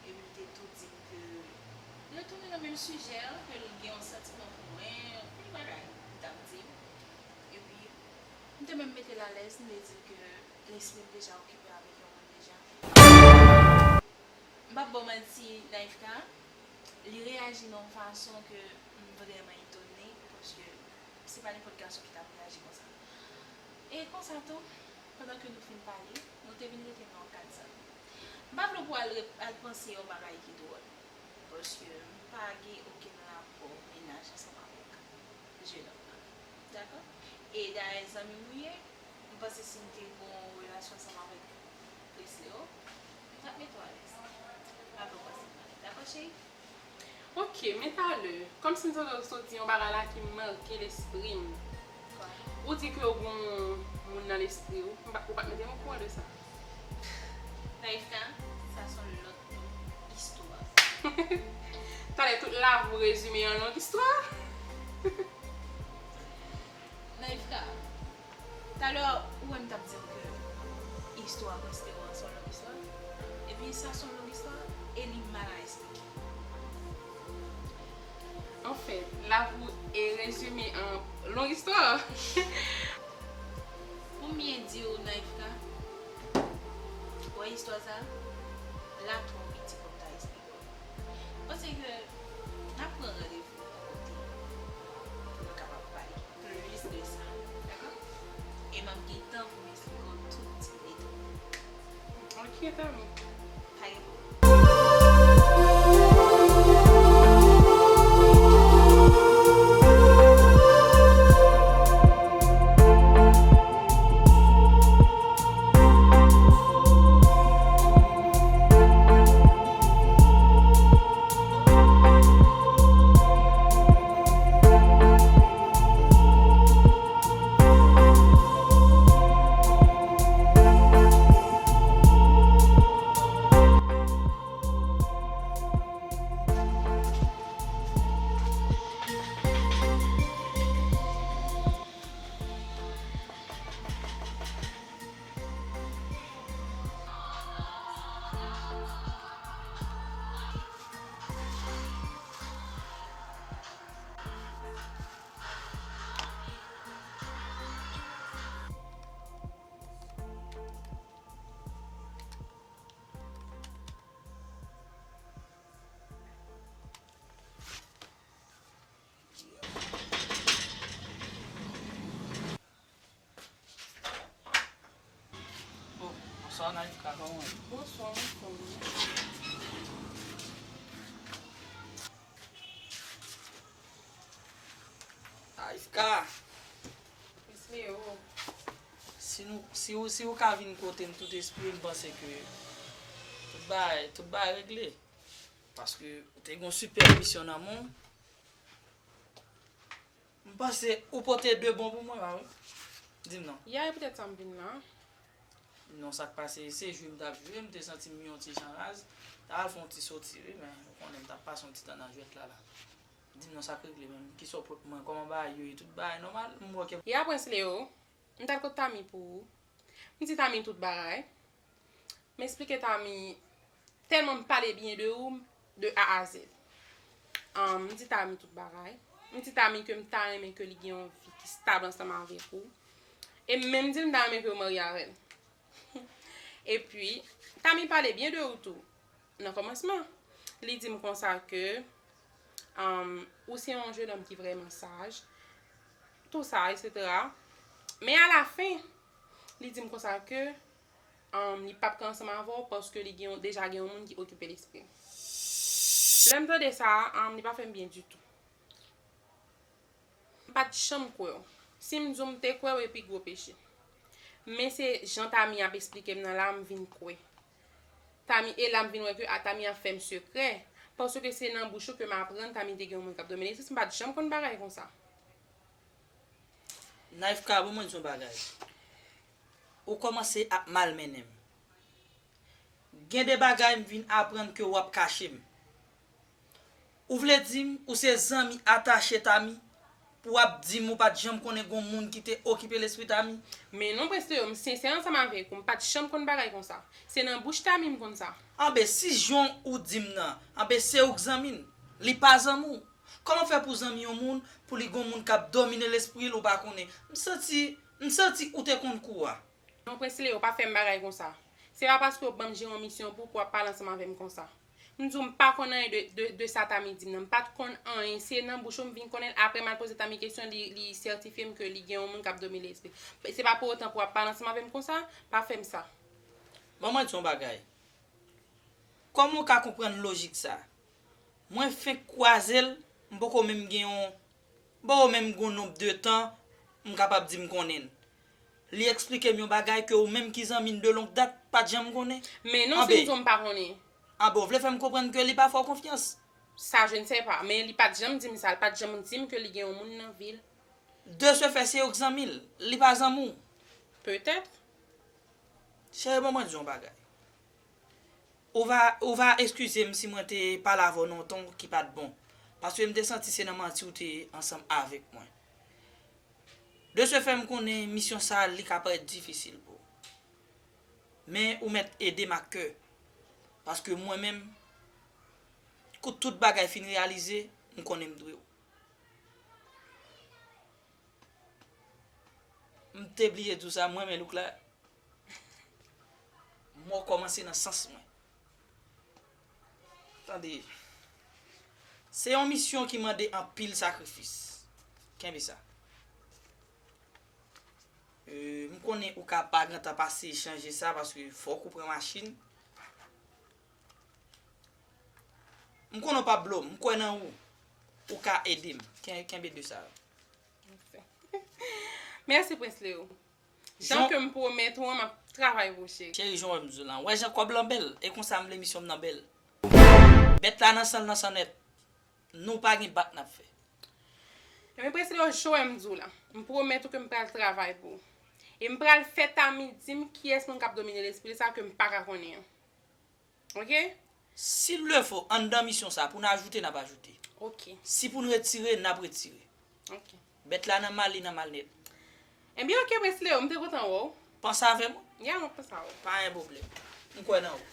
epi l te tou di m ke l retounen nan menm sijè an, ke l gen yon santiman pou mwen, anpil bagay li t ap di m. Epi, m te menm mete l alèz, m te di l ke lespri m deja okipe avèk yon moun deja. M p ap ba w manti, Naïfka, li reyaji nan yon fason ke m vrèman etone, paske se pa nenpòt gason ki t ap reyaji konsa. E konsa tou, pandan ke nou fin pale, nou te vin rete nan yon kad zanmi. M pa vle w pou al re-, al panse yon bagay ki dwòl, paske m pa gen okenn rapò mennaj ansanm avèk jennonm nan. Dakò? E dayè, zanmi m ou ye, m panse si m te gen yon relasyon ansanm avèk Prens Leo, m t ap mete w alèz. M pa vle w panse m malèz. Dakò, cheri? Ok, men talè, kòmsi m santi w sot di yon bagay la ki make lespri m. Ou di ke w gen yon moun nan lespri w. M pa, ou pa t mete m okouran de sa. Naïfka, sa se yon lòt istwa. Talè, tout la vi w rezime an long istwa. Naïfka, talè, ou wè m t ap di w ke istwa Prens Leo an se yon long istwa. Epi sa se yon long istwa, e li mal a esplike. Anfèt, lavi w e rezime an long istwa. Pou m byen di w, Naïfka, ou wè istwa sa, la twò piti pou m ta esplike w. M panse ke n ap pran randevou yon kote pou nou kapab pale plis de sa, dakò? E m ap gen tan pou m esplike w tout ti detay. Ok, tanmi. Pa gen pwoblèm. Bonswa, Naïfka, kòman w ye? Bonswa, m anfòm wi. Naïfka! Prince Léo. Si nou, si ou, si ou ka vin kote m tout espri, m panse ke tout bagay, tout bagay regle. Paske ou te gen yon sipè misyon nan men w. M panse ou pote de bon pou mwen, pa vre? Di m non. Ya, e poutèt sa m vin la. Di m non, sa k pase, se jwe m t ap jwe, m te santi m yon ti jan raz. T al fè yon ti soti, wi, men ou konnen m t ap pase yon ti tan nan jwèt la, la. Di m non, sa k regle menm? Kisa w pot mwen? Kòman bagay yo ye? Tout bagay nòmal? M wè ke... Ya, Prince Léo, m t al kot Tami pou ou. M di Tami tout bagay. M eksplike Tami, tèlman m pale byen de ou, de A a Z. Ahn, m di Tami tout bagay. M di Tami ke m ta renmen ke li gen yon vi ki stab ansanm avèk ou. E m menm di l m ta renmen ke w marye avè l. Epi, Tami pale byen de ou tou. Nan kòmansman, li di m konsa ke, ahn, ou se yon jennonm ki vrèman saj, tou sa, etsetera. Men alafen, li di m konsa ke, ahn, li p ap ka ansanm avè w paske li gen yon, deja gen yon moun ki okipe lespri l. Lè m tande sa, ahn, li pa fè m byen ditou. M pa t janm kwè w. Si m di w m te kwè w, epi gwo peche. Men se jan Tami ap eksplike m nan la, m vin kwè. Tami, e la m vin wè ke a, Tami ap fè m sekrè. Paske se nan bouch ou ke m aprann Tami te gen yon moun k ap domine. Si m pa t janm konn bagay konsa. Naïfka, bon, mwen di yon bagay. Ou kòmanse ap malmennen m. Gen de bagay m vin aprann ke w ap kache m. Ou vle di m ou se zanmi atache Tami pou w ap di m ou pa t janm konnen gon moun ki te okipe lespri Tami? Men non, Prince Léo, m sensè ansanm avèk ou, m pa t janm konn bagay konsa. Se nan bouch Tami m konn sa. Anben, si jan ou di m nan, anben se ou k zanmi l, li pa zanmi w. Kòman fè pou zanmi yon moun, pou li gon moun k ap domine lespri l ou pa konnen? M santi, m santi ou te konn kou a. Non, Prince Léo, pa fè m bagay konsa. Se pa paske w ban m jere yon misyon pou, pou w ap pale ansanm avè m konsa. M di w m pa konn anyen de, de, de sa Tami di m nan. M pa t konn anyen. Se nan bouch ou m vin konnen l. Apre m al poze Tami kesyon, li, li sètifye m ke li gen yon moun k ap domine lespri l. Se pa pou otan pou w ap pale ansanm avè m konsa. Pa fè m sa. Ban mwen di yon bagay. Kòman w ka konprann lojik sa? Mwen fenk kwaze l, m poko menm gen yon, m poko menm gen yon nonb de tan m kapab di m konnen l. Li eksplike m yon bagay ke ou menm ki zanmi n de long dat pa t janm konnen. Men non, si m di w m pa konnen. Anben, w vle fè m konprann ke li pa fè w konfyans? Sa, je ne sais pas. Men li pa t janm di m sa. Li pa t janm di m ke li gen yon moun nan vi l. De ce fait, se ou k zanmi l. Li pa zanmi w. Petèt. Cheri, ban mwen di yon bagay. Ou va, ou va eskize m si mwen te pale avè w nan yon ton ki pa t bon. Paske m te santi se nan manti ou te ansanm avèk mwen. De ce fait, m konnen misyon sa a, li ka parèt difisil pou ou. Men ou mèt ede m ak kè. Paske mwen menm, kou tout bagay fin reyalize, m konnen m dwe w. M te bliye di w sa, m renmen look la. Mwen kòmanse nan sans mwen. Tande, se yon misyon ki mande anpil sakrifis. Kenbe sa. Euh, m konnen ou ka pa gentan pase chanje sa paske fòk ou pran machin. M konnen w p ap blo m, m kwè nan ou. Ou ka ede m. Ken-, kenbe de sa yo. Mèsi, Prince Léo. Jan ke m pwomèt ou an, m ap travay pou ou, cheri. Cheri, jan w wè m di w lan. W wè jan kòb lan bèl? E konsa m vle misyon m nan bèl. Bèt la nan san l, nan san nèt. Nou pa gen bak n ap fè. Ebyen, Prince Léo, jan w wè m di w la. M pwomèt ou ke m pral travay pou ou. E m pral fè Tami di m kiyès moun k ap domine lespri l sa ke m pa ka konnen an. Ok? S'il le faut, anndan misyon sa, pou n ajoute, n ap ajoute. Ok. Si pou n retire, n ap retire. Ok. Bèt la nan mal, li nan mal nèt. Ebyen, ok, Prince Léo, m te kontan wè w. Panse avè m. Ya, m ap panse avè w. Pa gen pwoblèm. M kwè nan ou.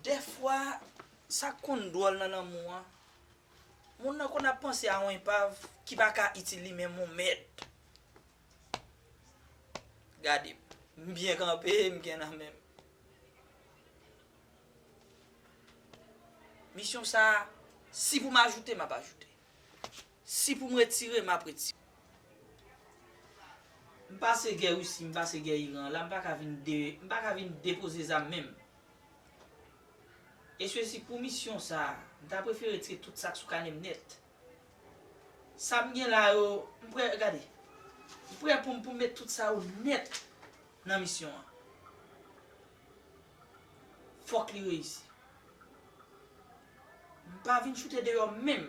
Dèfwa, sa k konn dwòl nan lanmou an, moun nan konn ap panse a yon enpav ki pa ka itil li menm yon mèt. Gade m, m byen kanpe, m gen nan men m. Misyon sa a, Si pou m ajoute, m ap ajoute. Si pou m retire, m ap retire. M pase gè Risi, m pase gè Iran an, la m pa ka vin de, m pa ka vin depoze zam menm. E sesi pou misyon sa a, m ta prefere retire tout sa k sou kanè m nèt. Sa m gen la yo, m prè, gade, m prè pou m, pou m met tout sa yo nèt nan misyon an. Fòk li reyisi. M pa vin choute deyò menm.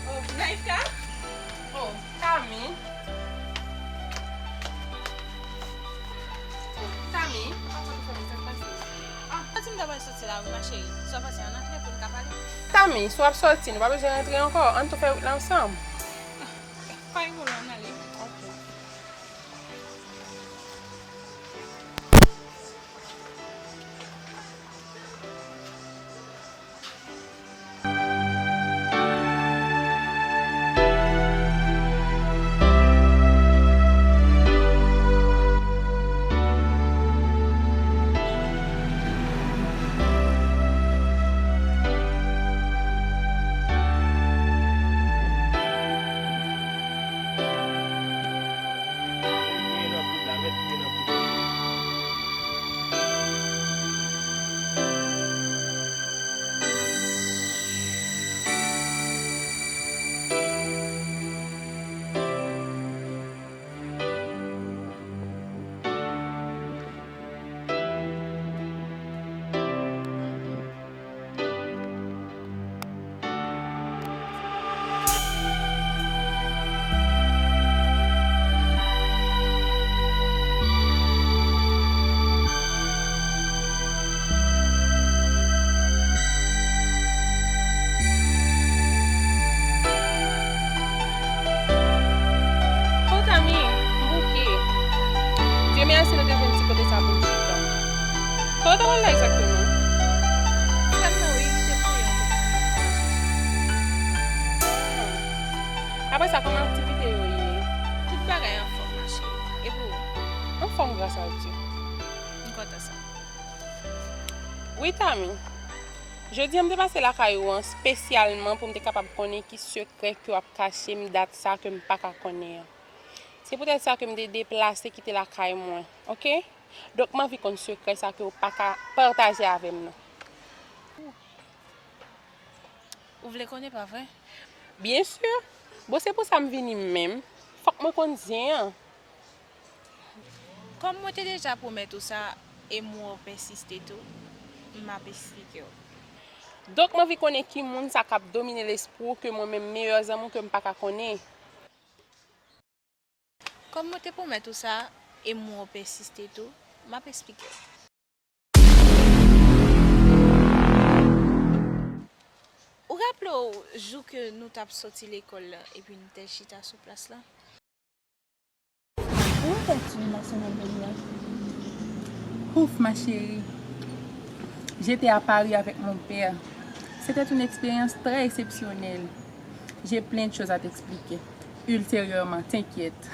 Oh, Naïfka? Oh, Tami. Oh, Tami. Ah, ou di m ta pral soti la, wi, ma chérie. Si w ap pase, ann antre pou n ka pale. Tami, si w ap soti, nou pa bezwen rantre ankò. Ann tou fè wout la ansanm. Pa gen pwoblèm, ann ale. Ok. Ho, Tami, m bouke. Dye mèsi, nou te jwenn ti kote sa pou n chita. Kote w al la egzakteman? Frè m nan, wi, li te voye yon kote pou m al chèche. Apre sa, kòman aktivite yo ye? Tout bagay anfòm, ma chérie. E pou ou? Anfòm, gras a Dye. M kontan sa. Wi, Tami. Jodi a, m te pase lakay ou an espesyalman pou m te kapab konnen ki sekrè ke w ap kache m dat sa ke m pa ka konnen an. Se poutèt sa ke m te deplase kite lakay mwen, oke? Donk, m anvi konn sekrè sa ke w pa ka pataje avè m nan. Ou vle konnen, pa vre? Byen si. Bon, se pou sa m vini menm. Fòk mwen konn zen an. Kòm mwen te deja pwomèt ou sa, e m wè w pèsiste tou, m ap esplike w. Donk, m anvi konnen ki moun sa k ap domine lespri w ke mwen menm meyè zanmi w ke m pa ka konnen. Kòm mwen te pwomèt ou sa, e m wè w pèsiste tou, m ap esplike w. Ou raple w jou ke nou t ap soti lekòl la epi n te chita sou plas la? Comment vas-tu, ma sœur Manuela? Ouf, ma chérie. J'étais à Paris avec mon père. C'était une expérience très exceptionnelle. J'ai plein de choses à t'expliquer ultérieurement, t'inquiète.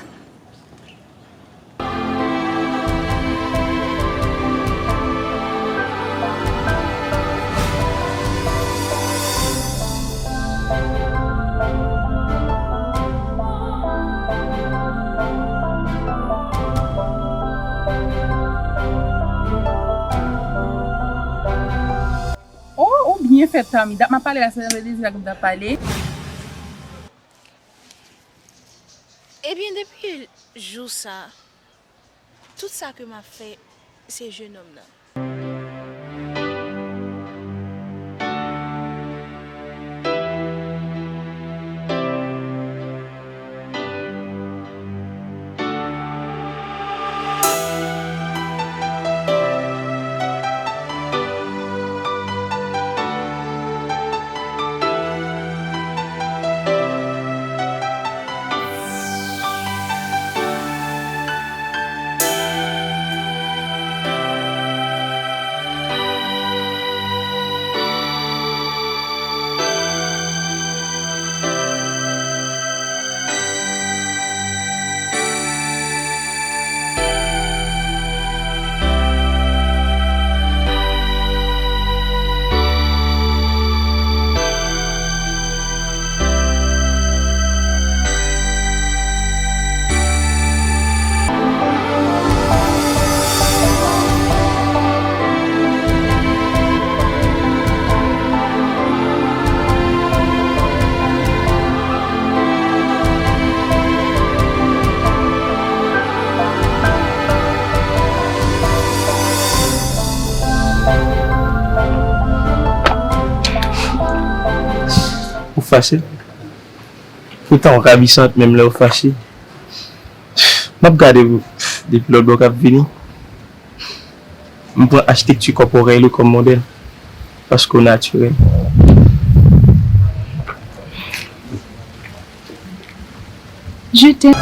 Fè Tami, dat m ap pale la, se Désiré ak m t ap pale. Ebyen, depi jou sa, tout sa ke m ap fè, se jenòm nan. Ou fache? Poutan ou kabisant menm lè ou fache. M ap gade w depi lòt bò k ap vini. M pran achitekti kòporèl ou kòm modèl, paske w natirèl. Je t'aime.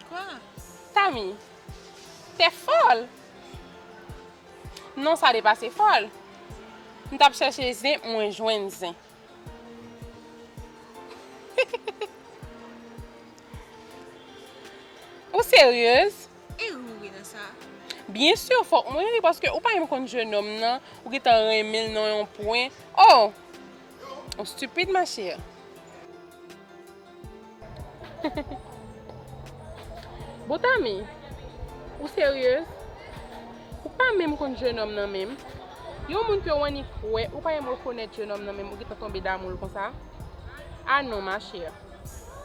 Kwa? Tami, t'es folle! Non, sa depase fòl. M t ap chèche zen, mwen jwenn zen. Ou seryez? E ou ri nan sa? Byen si, fòk mwen ri, paske ou pa menm konn jenòm nan, ou gentan renmen l nan yon pwen. Oh! Ou stupide, ma chère. Bon, Tami, ou seryez? Ou pa menm konn jenòm nan menm. Yon moun ke w annik wè, ou pa menm rekonèt jenòm nan menm, ou gentan tonbe damou l konsa? Ah non, ma chère.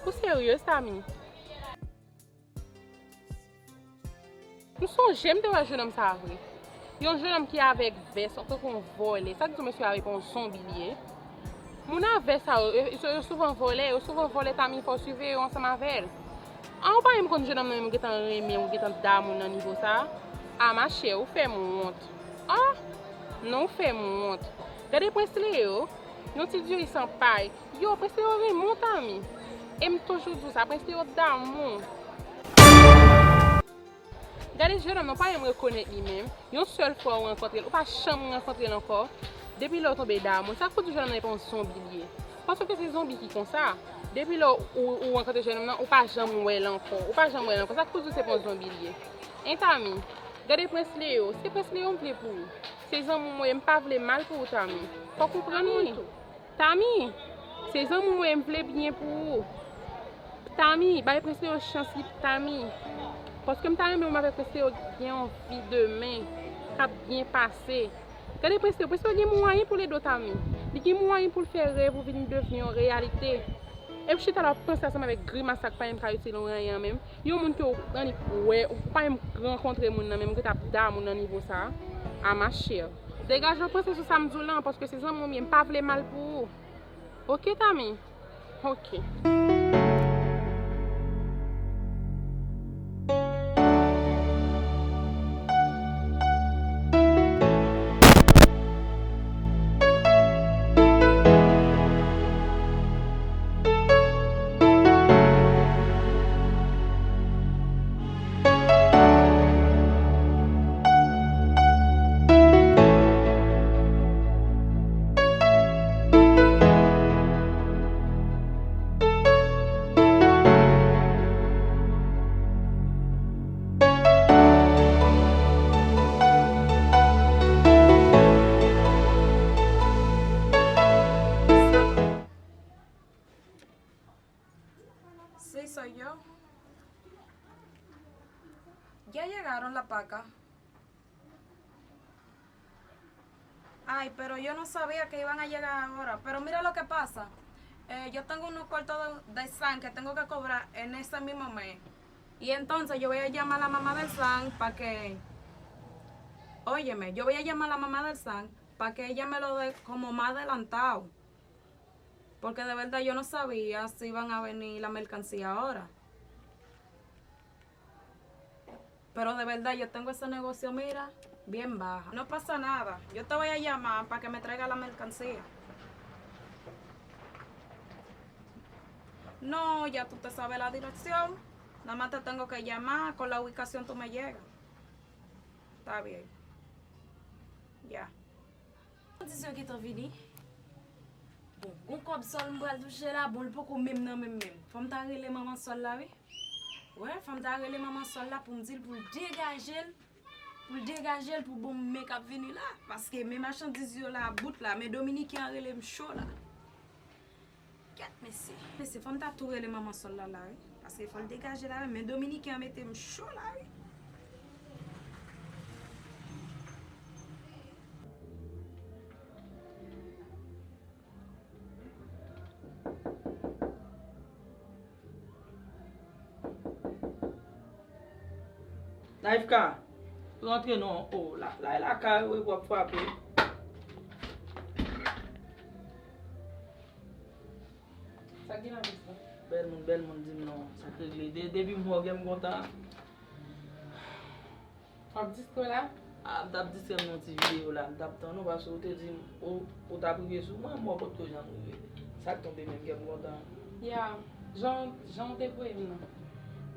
Ou seryez, Tami? M sonje m te wè jenòm sa a vre. Yon jenòm ki avèk vès, tankou yon vòlè. Sa k di w mesye a pa yon zonbi li ye? Moun a vès sa yo, yo, yo souvan vòlè, yo souvan vòlè, Tami, fò w siveye yo ansanm avè l. An, ou pa menm konn jenòm nan menm, ou gentan renmen, ou gentan damou nan nivo sa a? Ah, ma chère, ou fè m wont. Ah, non, ou fè m wont. Gade Prince Leo, yon ti diri san pay. Yo, Prince Leo renmen w, Tami. E m toujou di w sa, Prince Leo damou. Gade jenòm nan, ou pa menm rekonèt li menm. Yon sèl fwa ou rankontre l, ou pa janm rankontre l ankò. Depi lè ou tonbe damou, sa k pou di w jenòm nan e pa yon zonbi li ye? Paske se zonbi ki konsa. Depi lè ou, ou rankontre jenòm nan, ou pa janm wè l ankò. Ou pa janm wè l ankò. Sa k pou di w se pa yon zonbi li ye? Hein, Tami? Gade Prince Leo. Se Prince Leo m vle pou ou. Se zanmi w ye, m pa vle mal pou ou, Tami. Fò w konprann mwen. Tami, se zanmi w ye, m vle byen pou ou. Tami, bay Prince Leo chans li, Tami. Paske m ta renmen ou menm avèk Prince Leo gen yon vi demen k ap byen pase. Gade Prince Leo, Prince Leo gen mwayen pou l ede w, Tami. Li gen mwayen pou l fè rèv ou vin devni yon reyalite. Epi chita la w ap panse ansanm avèk grimas sa k pa menm ka itil ou anyen an menm. Yon moun ke w annik wè, ou pa menm rankontre moun nan, men ou gentan ap damou nan nivo sa a. Ah, ma chère. Degaje w, panse sou sa m di w lan, paske se zanmi w m ye, m pa vle mal pou ou. Oke, Tami? Ok. Sí, soy yo. Ya llegaron la paca. Ay, pero yo no sabía que iban a llegar ahora. Pero mira lo que pasa. Eh, yo tengo unos cuartos de, de San que tengo que cobrar en ese mismo mes. Y entonces yo voy a llamar a la mamá del San para que, óyeme, yo voy a llamar a la mamá del San para que ella me lo dé como más adelantado. Porque de verdad yo no sabía si iban a venir la mercancía ahora. Pero de verdad yo tengo ese negocio, mira, bien baja. No pasa nada. Yo te voy a llamar para que me traiga la mercancía. No, ya tú te sabes la dirección. Nada más te tengo que llamar, con la ubicación tú me llegas. Está bien. Ya. Di yo gentan vini. Bon, gon kòb Sòl m pral touche la, bon, li poko menm nan menm menm. Fò m ta rele manman Sòl la, wi. Wè, fò m ta rele manman Sòl la pou m di l pou l degaje l, pou l degaje l pou bon men k ap vini la. Paske men machandiz yo la bout la, men Dominiken an rele m cho la. Kèt, mesye. Mesye, fò m ta tou rele manman Sòl la, la, wi. Paske fò l degaje la, wi. Men Dominiken an mete m cho la, wi. Naïfka, rantre non. O, la, la, lakay ou, epi w ap frape. Sa k gen la, Vista? Bèl moun, bèl moun, di m non. Sa k regle? De, depi m wè w, gen m kontan. W ap distrè w la? A, m t ap distrè m nan ti videyo la. M t ap tann ou, paske ou te di m ou, ou t ap rive sou mwen, m wè w potko janm rive. Sa k tonbe menm, gen m kontan. Ya, jan, jan w te voye m nan.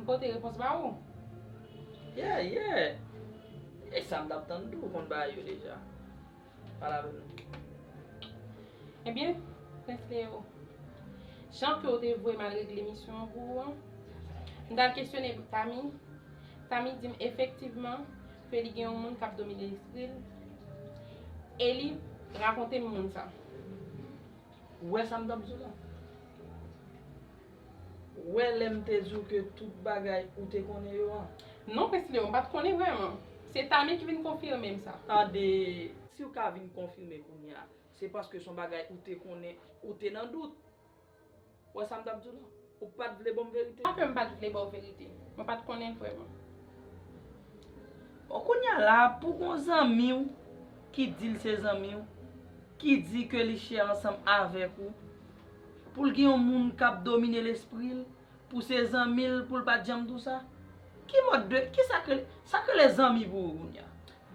M pote repons ba ou? Yeah, yeah. E sa m t ap tann tou, ou konn bagay yo deja. Pale avè m. Ebyen, Prens Leo, jan ke w te voye m al regle misyon an pou ou an, m t al kesyone Tami. Tami di m efektivman ke li gen yon moun k ap domine lespri l, e li rakonte m moun sa. Ou wè sa m t ap di w la? Ou wè lè m te di w ke tout bagay ou te konnen yo an? Non, Prens Leo, m pa t konnen vrèman. Se Tami ki vin konfime m sa. Tande, si w ka vin konfime kounye a, se paske se yon bagay ou te konnen, ou te nan dout. Ou wè sa m t ap di w la? Ou pa t vle ban m verite? Pa ke m pa t vle ba w verite. Mwen pa t konnen l vrèman. Bon, kounye a la, pou gon zanmi w ki di l se zanmi w, ki di ke li chè ansanm avèk ou, pou l gen yon moun k ap domine lespri l, pou se zanmi l, pou l pa t janm di w sa? Ki mòd de, ki sa k rele, sa k rele zanmi pou ou kounye a?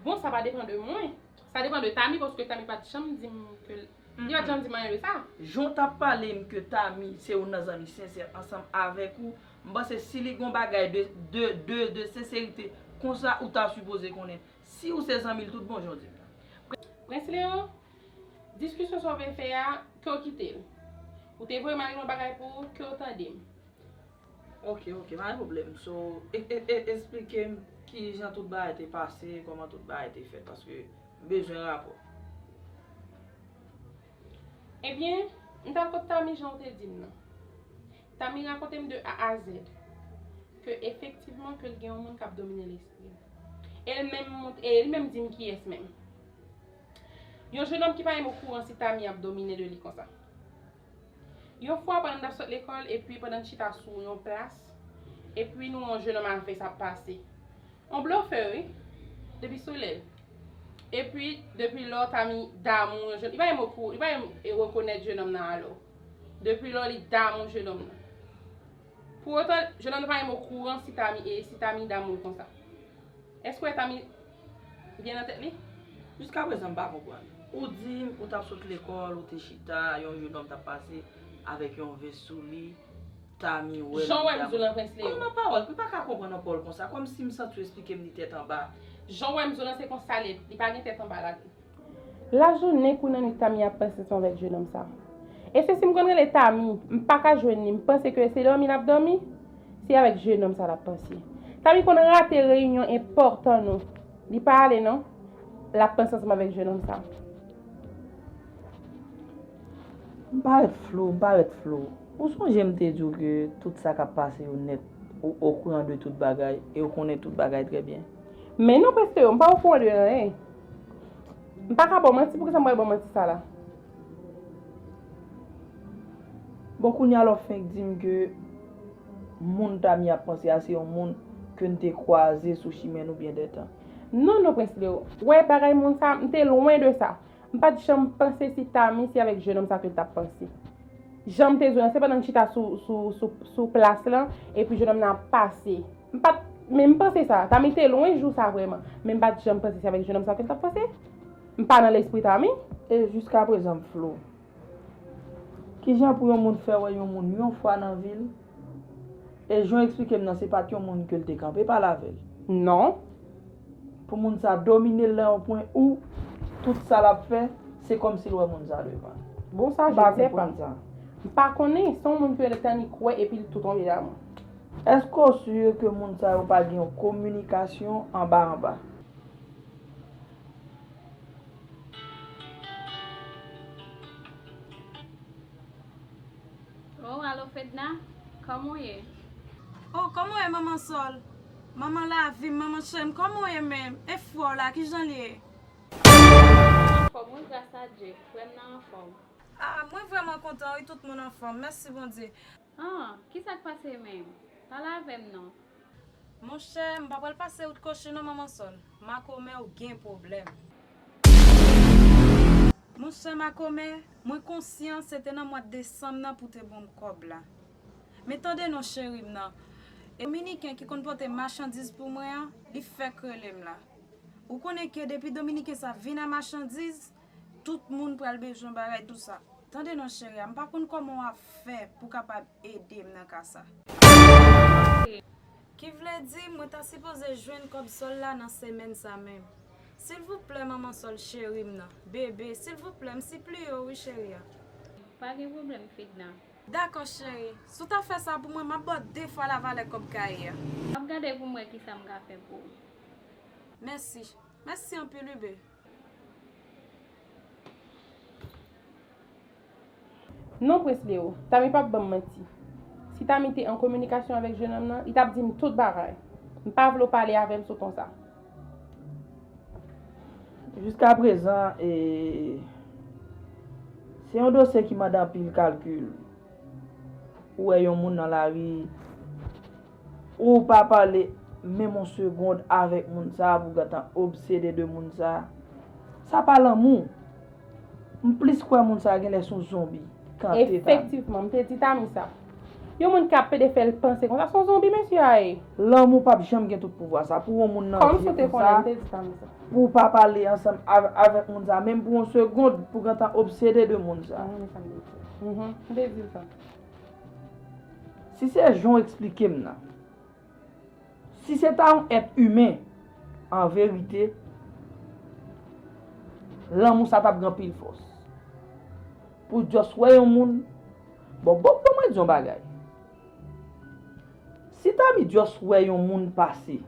Bon, sa pa depann de mwen. Sa depann de Tami, paske Tami pa t janm di m ke l, li pa t janm di m anyen de sa. Jan w t ap pale m ke Tami se youn nan zanmi sensè ansanm avèk ou, m panse si li gon bagay de, de, de, de senserite konsa, ou ta sipoze konnen. Si ou se zanmi l tout bon jan w di m nan. Prens Leo, diskisyon sa w vle fè a, ke w kite l. Ou te voye m al regle yon bagay pou ou, ke w tande m. Ok, ok, pa gen pwoblèm. So, e, e, e, eksplike m kijan tout bagay te pase, kòman tout bagay te fèt, paske m bezwen rapò. Ebyen, m t al kot Tami jan w te di m nan. Tami rakonte m de A a Z ke efektivman ke l gen yon moun k ap domine lespri l. E l menm mont-, e li menm di m kiyès menm. Yon jenòm ki pa menm okouran si Tami ap domine de li konsa. Yon fwa, pandan n t ap sot lekòl, epi pandan n chita sou yon plas, epi nou wè yon jenòm avè sa ap pase. Yon blofè, wi. Depi sou lè l. Epi, depi lò, Tami damou yon jenn, li pa menm okou, li pa menm rekonèt jenòm nan alò. Depi lò li damou jennonm nan. Pou otan, jennonm nan pa menm okouran si Tami e si Tami damou l konsa. Èske w wè Tami byen nan tèt li? Jiskaprezan m pa konprann. Ou di m ou t ap sot lekòl, ou te chita, yon jennonm t ap pase avèk yon vès sou li, Tami wè l. Jan w wè m di w lan, Prince Leo. Kòman pawòl? M pa ka konprann yon pawòl konsa, kòmsi m santi w esplike m li tèt anba. Jan w wè m di w lan, se konsa l ye, li pa gen tèt anba ladan l. Lajounen kou lannwit Tami ap panse ansanm avèk jennonm sa. E se si m konn rele Tami, m pa ka jwenn li, m panse ke se dòmi l ap dòmi, se avèk jennonm sa l ap panse. Tami konn rate reyinyon enpòtan nou. Li pa ale non. L ap panse ansanm avèk jennonm sa. M parèt flou, m parèt flou. Ou sonje m te di w ke tout sa k ap pase yo nèt, ou okouran de tout bagay, e ou konnen tout bagay trè byen. Men non, Prince Leo, m pa okouran de anyen. M pa ka ba w manti, poukisa m pral ba w manti sa la? Bon, kounye a la w fenk di m ke moun Tami ap panse a se yon moun ke n te kwaze sou chimen nou byen dè tan. Non, non, Prince Leo. Wè bagay moun sa, m te lwen de sa. M pa t janm panse si Tami se avèk jennonm sa ke l t ap panse. Jan m te di w lan, se pandan n chita sou, sou, sou, sou plas lan, epi jennonm nan ap pase. M pa t menm panse sa. Tami te lwen jou sa vrèman. Men m pa t janm panse se avèk jennonm sa ke l t ap panse. M pa nan lespri Tami. E jiskaprezan m flou. Kijan pou yon moun fè wè yon moun yon fwa nan vi l? E jan w eksplike m nan, se pa t yon moun ke l te kanpe pale avè l. Non. Pou moun sa domine l nan yon pwen ou tout sa l ap fè, se kòmsi l wè moun sa devan l. Bon, sa, je ne sais pas. M pa konprann sa. M pa konnen, se yon moun ke l tannik wè epi l tou tonbe damou. Èske w si ke moun sa yo pa gen yon kominikasyon anba anba? Oh, alo Fedna, kòman w ye? Oh, kòman w ye, manman Sòl? Manman lavi m, manman cheri m, kòman w ye menm? E frè w la, kijan l ye? Anfòm, wi, gras a Dye. Frè m nan anfòm. Ah, mwen vrèman kontan, wi, tout moun anfòm. Mèsi Bondye. Ah, kisa k pase menm? Pale avè m non. Monchè, m pa pral pase wout koche non, manman Sòl. Makomè, ou gen pwoblèm. Monchè Makomè, mwen konsyan se te nan mwa desanm nan pou te ban m kòb la. Men tande non cheri m nan. E Dominiken ki konn pote machandiz pou mwen an, li fèk rele m la. Ou konnen ke depi Dominiken sa vin a machandiz, tout moun pral bezwen bagay, tout sa. Tande non cheri a, m pa konn kòman w ap fè pou kapab ede m nan ka sa. Ki vle di, mwen ta sipoze jwenn kòb Sòl la nan semèn sa menm. Silvouplè, manman Sòl cheri m nan, bebe, silvouplè, m sipliye w wi cheri a. Pa gen pwoblèm, Fedna. Dakò, cheri. Si w ta fè sa pou mwen, m ap ba w de fwa lavalè kòb kaye a. M ap gade pou m wè kisa m ka fè pou ou. Mèsi. Mèsi anpil, wi, bebe. Non, Prince Leo, Tami p ap ban m manti. Si Tami te an kominikasyon avèk jennonm nan, li t ap di m tout bagay. M pa vle w pale avè m sou ton sa. Jiskaprezan, e, se yon dosye ki mande anpil kalkil. Ou wè yon moun nan lari, ou pa pale menm yon segonn avèk moun sa a pou gentan obsede de moun sa a. Sa pa lanmou. M plis kwè moun sa a genlè se yon zonbi. Kante Tami. Efektivman, m te di Tami sa. Yon moun k ap pede fè l panse konsa, se yon zonbi mesye a ye. Lanmou p ap janm gen tout pouvwa sa. Pou yon moun nan vye konsa, pou w pa pale ansanm av-, avèk moun sa, menm pou yon segonn, pou gentan obsede de moun sa. Mhm, m te di l sa. Si se jan w eksplike m nan, si se ta yon èt imen, an verite, lanmou sa t ap gen anpil fòs. Pou just wè yon moun, bon, bon, bon, mwen di yon bagay. Si Tami just wè yon moun pase,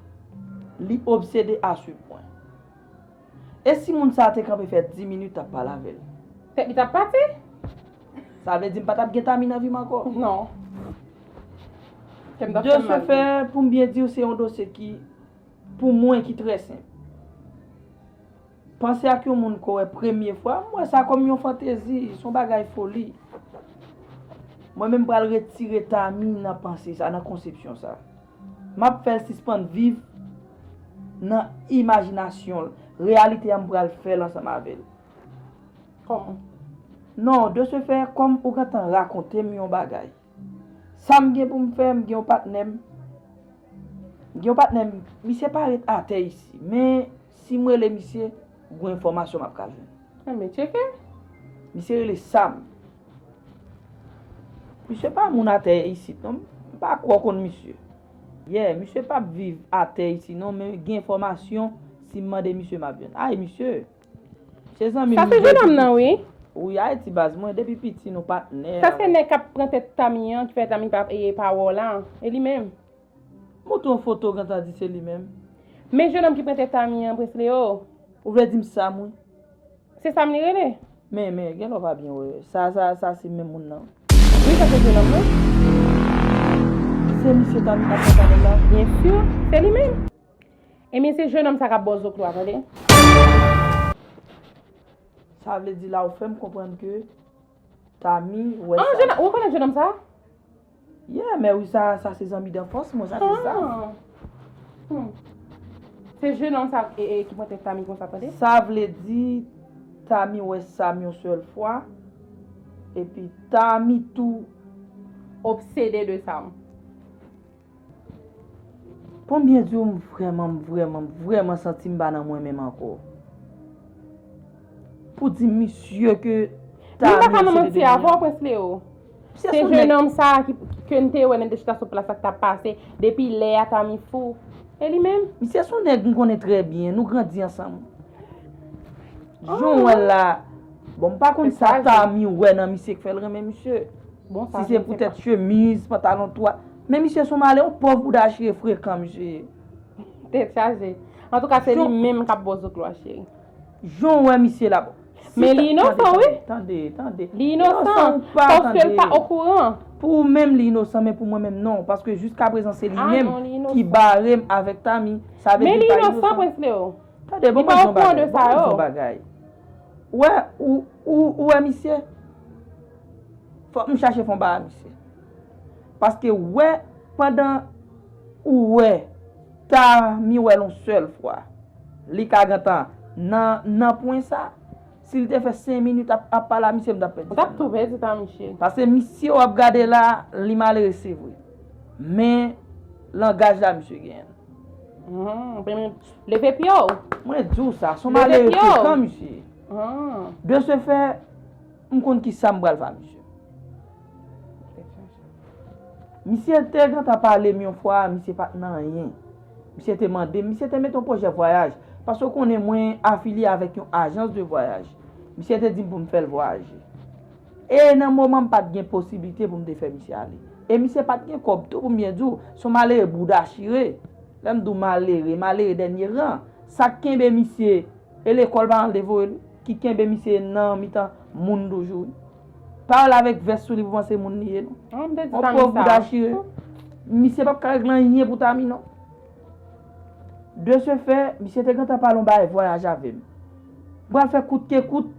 li obsede a ce point. E si moun sa a te kanpe fè dis minit t ap pale avè l? Tèt li t ap pati. Sa vle di m pa t ap gen Tami nan vi m ankò? Non. Kè m t ap fè m mal. De ce fait, pou m byen di w, se yon dosye ki, pou mwen, ki trè senp. Panse ak yon moun ke w wè premye fwa, m wè sa kòm yon fantezi, se yon bagay foli. Mwen menm, m pral retire Tami nan panse sa, nan konsepsyon sa. M ap fè l sispann viv nan imajinasyon l. Reyalite a, m pral fè l ansanm avè l. Kòman? Non, de ce fait, kòm ou gentan rakonte m yon bagay, sa m gen pou m fè, m gen yon patnè m. M gen yon patnè m, misye pa ret atè isi. Men, si m rele misye, gwo enfòmasyon m ap ka jwenn. Enben, tcheke. Misye rele Sam. Misye pa moun atè isit, non. M pa kwè w konn misye. Yeah, misye p ap viv atè isi, non, men gen enfòmasyon, si m mande misye, m ap jwenn. Ay, misye. Se zanmi m. Sa se jenòm nan, wi. Wi, Ayiti baz, mwen depi piti nou patnè. Sa se nèg k ap pran tèt Tami an, ki fè Tami pa, e, pa wè w la. E li menm. Montre yon foto gentan di se li menm. Men jenòm ki pran tèt Tami an, Prince Leo. Ou vle di m Sam, wi. Se Sam li rele? Men, men, gen lè w pa byen wè. Sa, sa, sa se menm moun nan. Wi, sa se jenòm nan. Se misye Tami k ap pran tèt la? Byen si, se li menm. Ebyen, se jenòm sa k ap ba w zoklo a, tande. Sa vle di la ou fè m konprann ke Tami wè sa. An, jenòm, ou rekonèt jenòm sa? Yeah, men wi, sa, sa se zanmi danfans mwen, sa se sa. Ah. Hmm. Se jenòm sa, e, e, ki pran tèt Tami konsa, tande. Sa vle di Tami wè Sam yon sèl fwa, epi Tami tou obsede de Sam. Pou m byen di w, m vrèman, m vrèman, m vrèman santi m pa nan mwen menm ankò. Pou di misye ke Tami obsede de li an. Men m pa ka nan manti avè w, Prince Leo. Se jenòm sa a ki, ke n te wè nan te chita sou plas la k t ap pase depi lè a, Tami fou. E li menm? Misye se yon nèg m konnen trè byen, nou grandi ansanm. Jan w wè l la, bon, m pa konn sa Tami wè nan misye k fè l renmen misye. Si se poutèt chemiz, pantalon twal. Men misye se yon malere, yon pòv bouda chire frekan misye ye. Tèt chaje. Antouka, se li menm k ap ba w zoklo a, cheri. Jan w wè misye la. Men li inosan, wi. Tande, tande. Li inosan, paske l pa okouran. Pou ou menm, li inosan, men pou mwen menm, non. Paske jiskaprezan, se li menm ki bare m avèk Tami. Sa vle di li pa inosan. Men li inosan, Prince Leo. Tande, bon, mwen di yon bagay. Bon, mwen di yon bagay. Ou wè, ou, ou, ou wè misye? Fòk m chache fè yon bagay misye. Paske wè, pandan ou wè Tami wè l yon sèl fwa, li ka gentan nan, nan pwen sa. Si l te fè senk minit ap, ap pale a misye, m t ap pèdi. Ou t ap tou pèdi Tami, cheri. Paske misye w ap gade la, li malere, se vre. Men, langaj la, misye genyen. Hmm, leve pye w. Mwen di w sa, se yon malere frekan, misye. De ce fait, m konn ki sa m pral fè a misye. Misye te gentan pale m yon fwa, misye pa t nan anyen. Misye te mande m, misye te mete yon pwojè vwayaj. Paske w konnen mwen afilye avèk yon ajans de vwayaj. Misye te di m pou m fè l vwayaje. E nan moman m pa t gen posiblite pou m te fè misye ale. E misye pa t gen kòb tou pou m byen di w. Se yon malere bouda chire. Lè m di w malere, malere dènye ran. Sa k kenbe misye, e lekòl paran l te voye l, ki kenbe misye nan mitan moun toujou wi. Pawòl avèk vès sou li pou panse moun li ye non. Yon pòv bouda chire. Misye p ap ka regle anyen pou Tami non. De ce fait, misye te gentan pale yon bagay vwayaj avè m. M pral fè kout ke kout.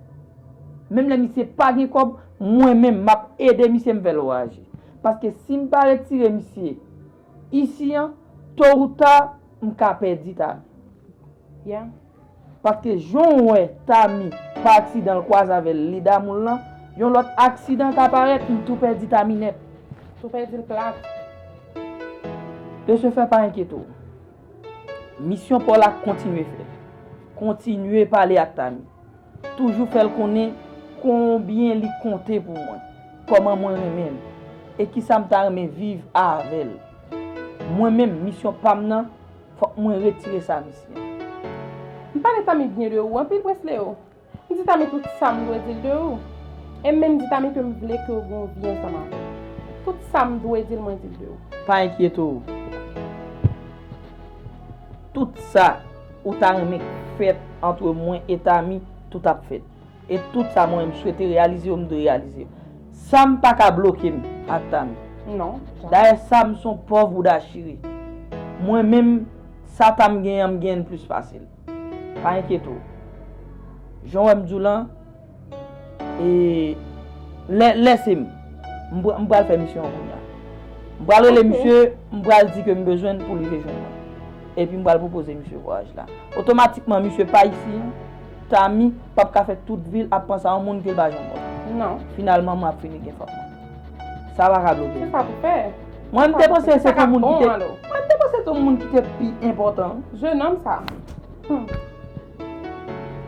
Menm lè misye pa gen kòb, mwen menm, m ap ede misye m fè l vwayaje. Paske si m pa retire misye isi an, to ou ta, m ka pèdi Tami. Yeah. Paske jan w wè Tami pa aksidan l kwaze avè l, li damou l lan, yon lòt aksidan ka parèt, m tou pèdi Tami nèt. Tou pèdi l plat. De ce fait, pa enkyete w. Misyon pa w la kontinye fè l. Kontinye pale ak Tami. Toujou fè l konnen konbyen li konte pou mwen, kòman mwen renmen l, e kisa m ta renmen viv avè l. Mwen menm, misyon pa m nan, fòk mwen retire sa misye. M pale Tami byen de ou anpil, Prince Leo. M di Tami tout sa m dwe di l de ou. E m menm di Tami ke m vle ke w gen yon vi ansanm avè l. Tout sa m dwe di l, mwen di l de ou. Pa enkyete w. Tout sa ou ta renmen k fèt antre mwen e Tami, tout ap fèt. E tout sa mwen menm swete reyalize yo, m dwe reyalize yo. Sam pa ka bloke m ak Tami. Non. Dayè, Sam se yon pòv bouda chire. Mwen menm, sa Tami genyen an, m genyen l plis pase l. Pa enkyete w. Jan w wè m di w lan, e, lè, lèse m. M pra-, m pral fè misyon an kounye a. M pral rele misye, m pral di ke m bezwen l pou li vin jwenn mwen. Epi m pral pwopoze misye vwayaj la. Otomatikman, misye pa isi an. Tami p ap ka fè tout vi l ap panse a yon moun ke l pa janm wè. Non. Finalman, mwen ap fini gen fanm nan. Sa pa ka bloke Se m. sa pou fè. Mwen, m te panse se Sa ka yon moun bon, ki te. alo. Mwen, m te panse se yon moun ki te pi enpòtan. Jenòm sa. Hmm.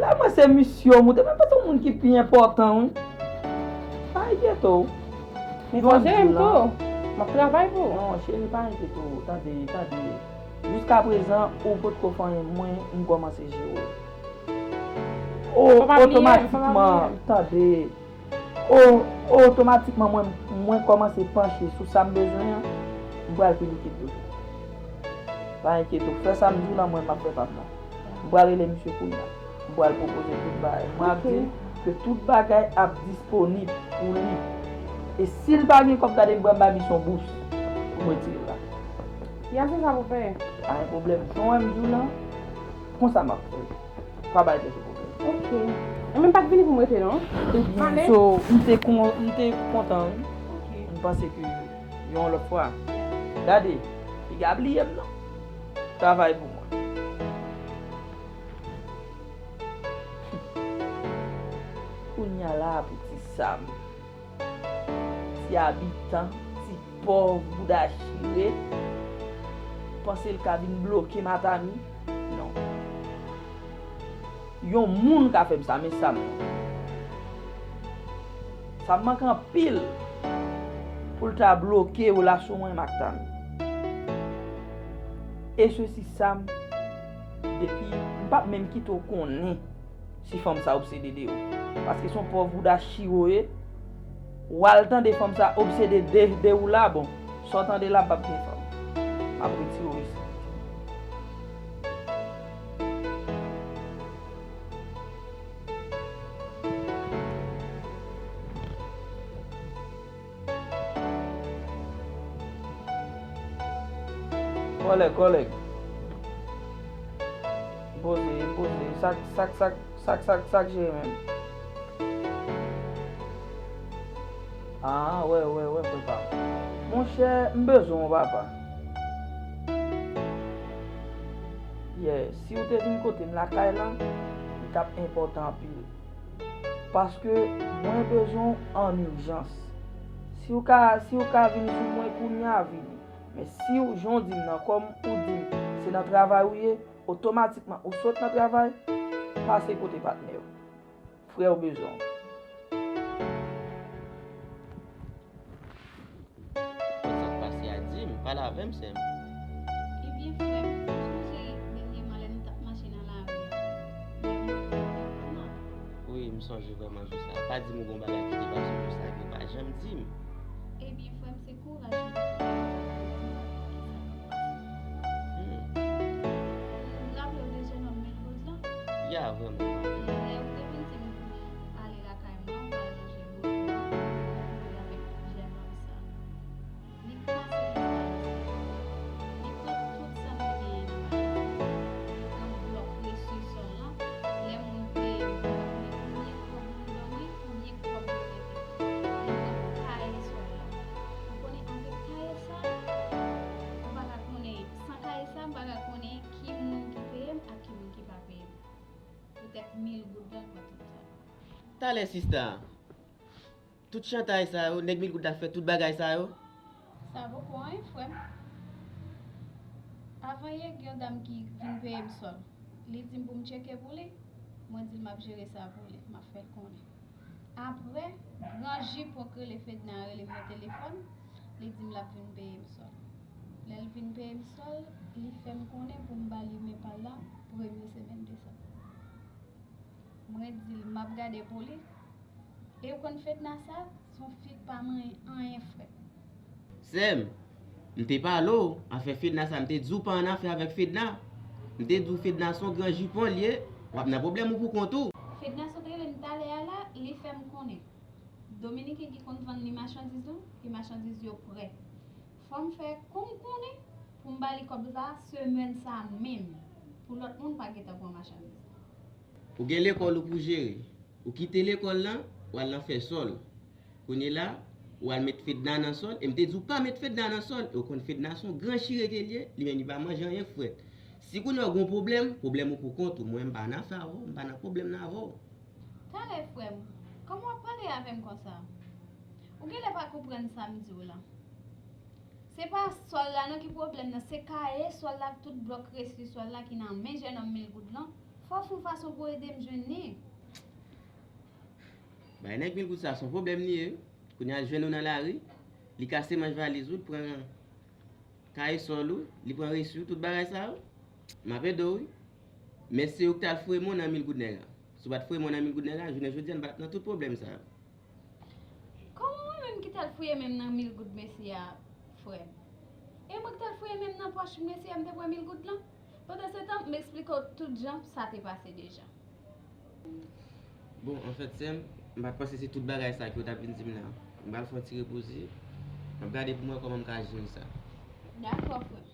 La, mwen se misye w moute. Mwen panse yon moun ki pi enpòtan, wi. Pa enkyete w. Men Yon fò jere m jou la. Tou. M ap travay pou ou. Non, cheri, pa enkyete w. Tande, tande. Jiska prezan, ou potko fè anyen, mwen, m kòmanse jere w. O, Fò pa bliye, fò pa otomatikman, bliye. Tande. O, otomatikman, mwen, mwen kòmanse panche sou sa m bezwen an. M pral pi likid toujou. Pa enkyete w. Fè sa m di w la, mwen, m ap fè pa m nan. M pral rele misye kounye a. M pral pwopoze tout bagay. Mwen ap Ok. di l ke tout bagay ap disponib pou li. E si l pa gen kòb, gade m pral ba misye yon bous pou mwen tire l la. Ya, se sa pou fè. Pa gen pwoblèm. Jan w wè m di w lan, konsa m ap fè. Pa bay tèt ou pwoblèm. Ok. Mwen menm pa t vini pou m rete, non. Ebyen, Ale. So, m te kon, m te kontan, wi. Ok. M panse ke yon lòt fwa. Gade, piga bliye m, non. Travay pou mwen. Kounye a la, pou ti Sam. Ti abitan, ti pòv bouda chire, panse l ka vin bloke Matami? Non. Yon moun ka fè m sa, men Sam non. Sam manke anpil pou l ta bloke relasyon mwen ak Tami. E sesi Sam, depi m p ap menm kite w konnen si fanm sa obsede de ou. Paske se yon pòv bouda chire w ye. W al tande fanm sa obsede de, de ou la, bon, sa w tande la, m p ap gen fanm. M ap retire w isit. Kòlèg, kòlèg. Poze, poze. Sa k, sa k, sa k, sa k, sa k, sa k jere menm? Ah, wè, wè, wè, frè pa m. Monchè, m bezwen w, papa. Yeah, si w te vin kote m lakay la, li t ap enpòtan anpil. Paske mwen bezwen w an ijans. Si w ka, si w ka vin sou mwen kounye a, vini. Men si w, jan w di m nan, kòm ou di m se nan travay ou ye, otomatikman ou sot nan travay, pase kote patnè w. Frè w bezwen w. Kot sa k pase a, di m, pale avè m, sè m. Ebyen, frè m, ou sonje dènyèman lè nou t ap mache nan lari a, lè m wè w te nan. Wi, m sonje vrèman jou sa. Pa di m ou gon bagay ki te pase jou sa ke w pa janm di m. Ebyen, frè m, se kouraj mwen fè pou m di w kisa k ap pase. Hmm. Ou raple w de jennonm Menlod lan? Ya, vrèman. Lè ou te vin di m pou m ale lakay mwen, m al ranje lojman, ou retwouve avèk jennonm sa. Li kase lespwa misye. Li pran tout sa m te genyen nan bagay. Li pran blòk resi sòl lan. Lè moun peye m, m pa konnen konbyen kòb li ban mwen, konbyen kòb li mete. Li pran kaye sòl la. Ou konnen avèk kaye sa, ou pa ka konnen, san kaye sa, m pa ka konnen ki moun ki peye m ak ki moun ki pa peye m. Poutèt mil goud la, l pran tout sa. Talè, sista. Tout chantay sa yo, nèg mil goud la fè tout bagay sa yo. Sa poko anyen, frè m. Avan yè, gen yon dam ki vin peye m sòl. Li di m pou m tcheke pou li. Mwen di l m ap jere sa pou li. M ap fè l konnen. Apre, gran jipon k rele Fedna rele m nan telefòn. Li di m l ap vin peye m sòl. Lè l vin peye m sòl, li fè m konnen pou m ba li men pa l la premye semèn desanm. Mwen di l m ap gade pou li. E ou konn Fedna sa, se yon fi k pa manyen anyen frè m. Sè m, m te pale w, afè Fedna sa, m te di w pa annafè avèk Fedna. M te di w Fedna se yon gran jipon l ye, w ap nan pwoblèm ou pou kont ou. Fedna sot rele m talè a la, li fè m konnen. Dominiken ki konn vann li machandiz lan, ke machandiz yo prè. Fò m fè kou m konnen pou m ba li kòb sa semèn sa menm, pou lòt moun pa gentan pran machandiz lan. Ou gen lekòl ou pou jere. Ou kite lekòl lan, w al nan fè sòl. Kounye la, w al met Fedna nan sòl, e m te di w pa met Fedna nan sòl, e w konn Fedna se yon gran chire ke l ye, li menm li pa manje anyen frèt. Si kounye a w gen yon pwoblèm, pwoblèm ou pou kont ou, mwen m pa nan afè avè w, m pa nan pwoblèm nan avè w. Talè frè m, Kòman w ap pale avè m konsa? Ou genlè pa konprann sa m di w lan. Se pa sòl la non ki pwoblèm nan, se kaye sòl la ak tout blòk resi sòl la ki nan men jennonm mil goud lan. Fò w fè yon fason pou w ede m jwenn li. Bay nèg mil goud sa, se yon pwoblèm li ye wi. Kounye a l jwenn ou nan lari, li kase manch valiz ou, l pran kaye sòl ou, li pran resi w, tout bagay sa yo. M ap ede w wi. Men se ou ki t al foure men w nan mil goud nèg la. Si w pa t foure men w nan mil goud nèg la, jounen jodi a n pa t nan tout pwoblèm sa yo. Kòman mwen menm ki t al fouye men m nan mil goud mesye a, frè m? E mwen ki t al fouye men m nan pòch mesye a, m te pran mil goud lan? Pandansetan, m eksplike w tout jan sa te pase deja. Bon, anfèt, sè m, m pa t panse se tout bagay sa ke w t ap vin di m la. M pral fè yon ti repoze. M ap gade pou m wè kòman m ka jere sa. Dakò, frè m.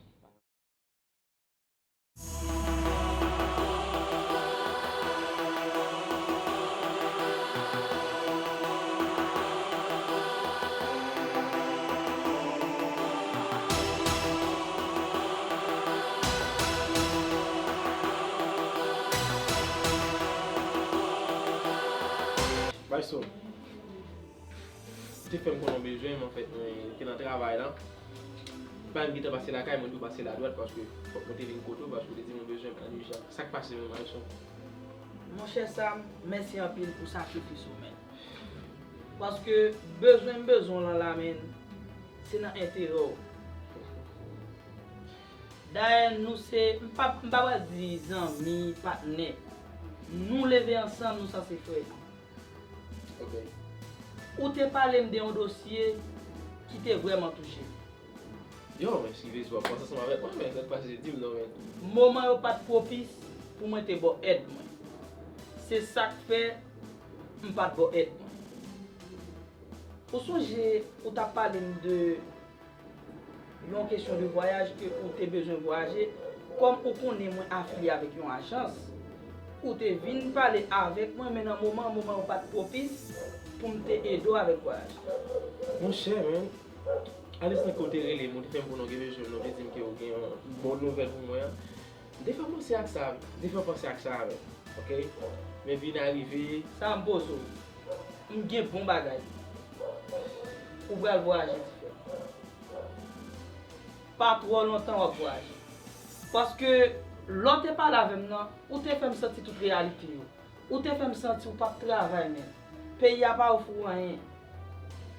Bay son. Ou te fè m konnen w bezwen m, anfèt, mwen te nan travay la. M pa menm gentan pase lakay mwen, tou pase ladwat, paske fòk mwen te vin kote w, paske w te di m ou bezwen m an ijan. Sa k pase menm, Alison? Monchè Sam, mèsi anpil pou sakrifis ou, menn. Paske bezwen m bezwen w lan la, menn, se nan enterè w. Dayè, nou se, m pa, m pa pral di zanmi, patnè. Nou leve ansanm, nou sanse frè. Ok. Ou te pale m de yon dosye ki te vrèman touche m. Yo, men si Vezo ap panse ansanm avèk mwen, men sa k pase, di m non, men. Moman yo pa t pwopis pou mwen te ba w èd mwen. Se sa k fè m pa t ba w èd mwen. Ou sonje ou t ap pale m de yon kesyon de vwayaj ke ou te bezwen vwayaje, kòm ou konnen mwen afilye avèk yon ajans, ou te vin pale avèk mwen, men nan moman an, moman yo pa t pwopis pou m te ede w avèk vwayaj. Monchè, men, Alex, nan ke w te rele m, ou te fè m konnen w gen bezwen m, ou te di m ke w gen yon bon nouvèl pou mwen an. M te fè panse ak sa, m te fè panse ak sa avè w, ok? Men vin arive. Sa m poze w. M gen bon bagay. Ou pral vwayaje, ti frè. Pa twò lontan w ap vwayaje. Paske lè w te pale avè m nan, ou te fè m santi tout reyalite yo. Ou te fè m santi w p ap travay menm. Peyi a pa ofri w anyen.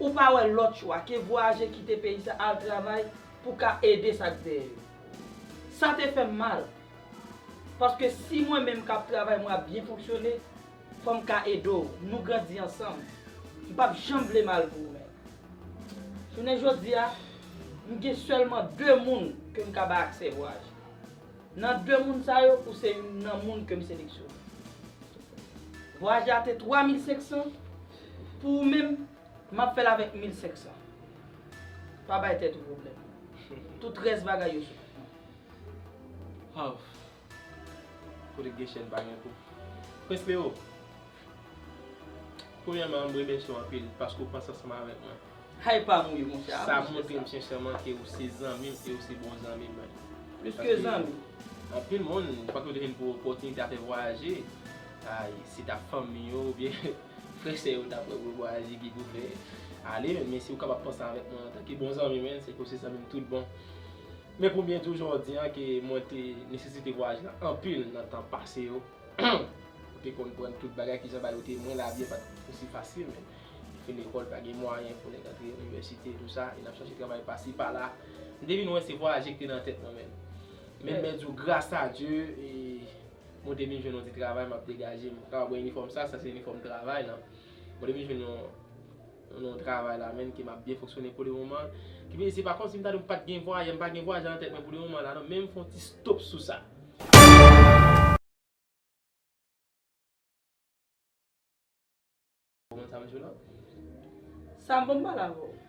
Ou pa wè lòt chwa ke vwayaje kite peyi sa al travay pou w ka ede sa k dèyè yo. Sa te fè m mal. Paske si mwen menm k ap travay, mwen ap byen fonksyone, fò m ka ede w. Nou grandi ansanm. M p ap janm vle mal pou ou menm. Jounen jodi a, m gen sèlman de moun ke m ka bay aksè vwayaj. Nan de moun sa yo, ou se youn nan moun ke m seleksyone. Vwayaj la te twa mil senk san. Pou ou menm, m ap fè l avèk mil senk san. Pa bay tèt ou pwoblèm. Tout rès bagay yo sou kont mwen. Aw. Kote k gen chèn pa gen kou. Prens Leo, premyèman, m remèsye w anpil paske w panse ansanm avèk mwen. Hay pa m wi, monchè. Sa montre m sensèman ke ou se zanmi m e ou se bon zanmi m, man. Plis ke zanmi. Anpil moun, pa ke yo te jwenn pou opòtinite a fè vwayaje, ay, se ta fanmi yo oubyen frè sè yo ta pran pou vwayaje ki pou fè ale, men si ou kapab panse avèk mwen antanke bon zanmi, men se ke ou se zanmi m tout bon. Men pou m byen di w jodi a ke mwen te nesesite vwayaj la anpil nan tan pase yo. Ou te konn pran tout bagay, kijan bagay yo te ye, mwen lavi a pa t osi fasil, men fin lekòl pa gen mwayen pou nèg antre inivèsite, tou sa, e n ap chache travay pasi pala. M te vin wè se vwayaje ki te nan tèt mwen, men. Men m di w gras a Dye, e mwen te vin jwenn yon ti travay, m ap degaje m. Ou kapab wè inifòm sa, sa se inifòm travay la. Mwen te vin jwenn yon, yon travay la, menn, ke m ap byen fonksyone pou le moman. Ki vle di, se pa kòmsi m ta di w m pa t gen vwayaj, m pa gen vwayaj nan tèt mwen pou le moman la, non, men m fè yon ti stop sou sa. Konprann sa m di w la? Sa m bon m pale avè w.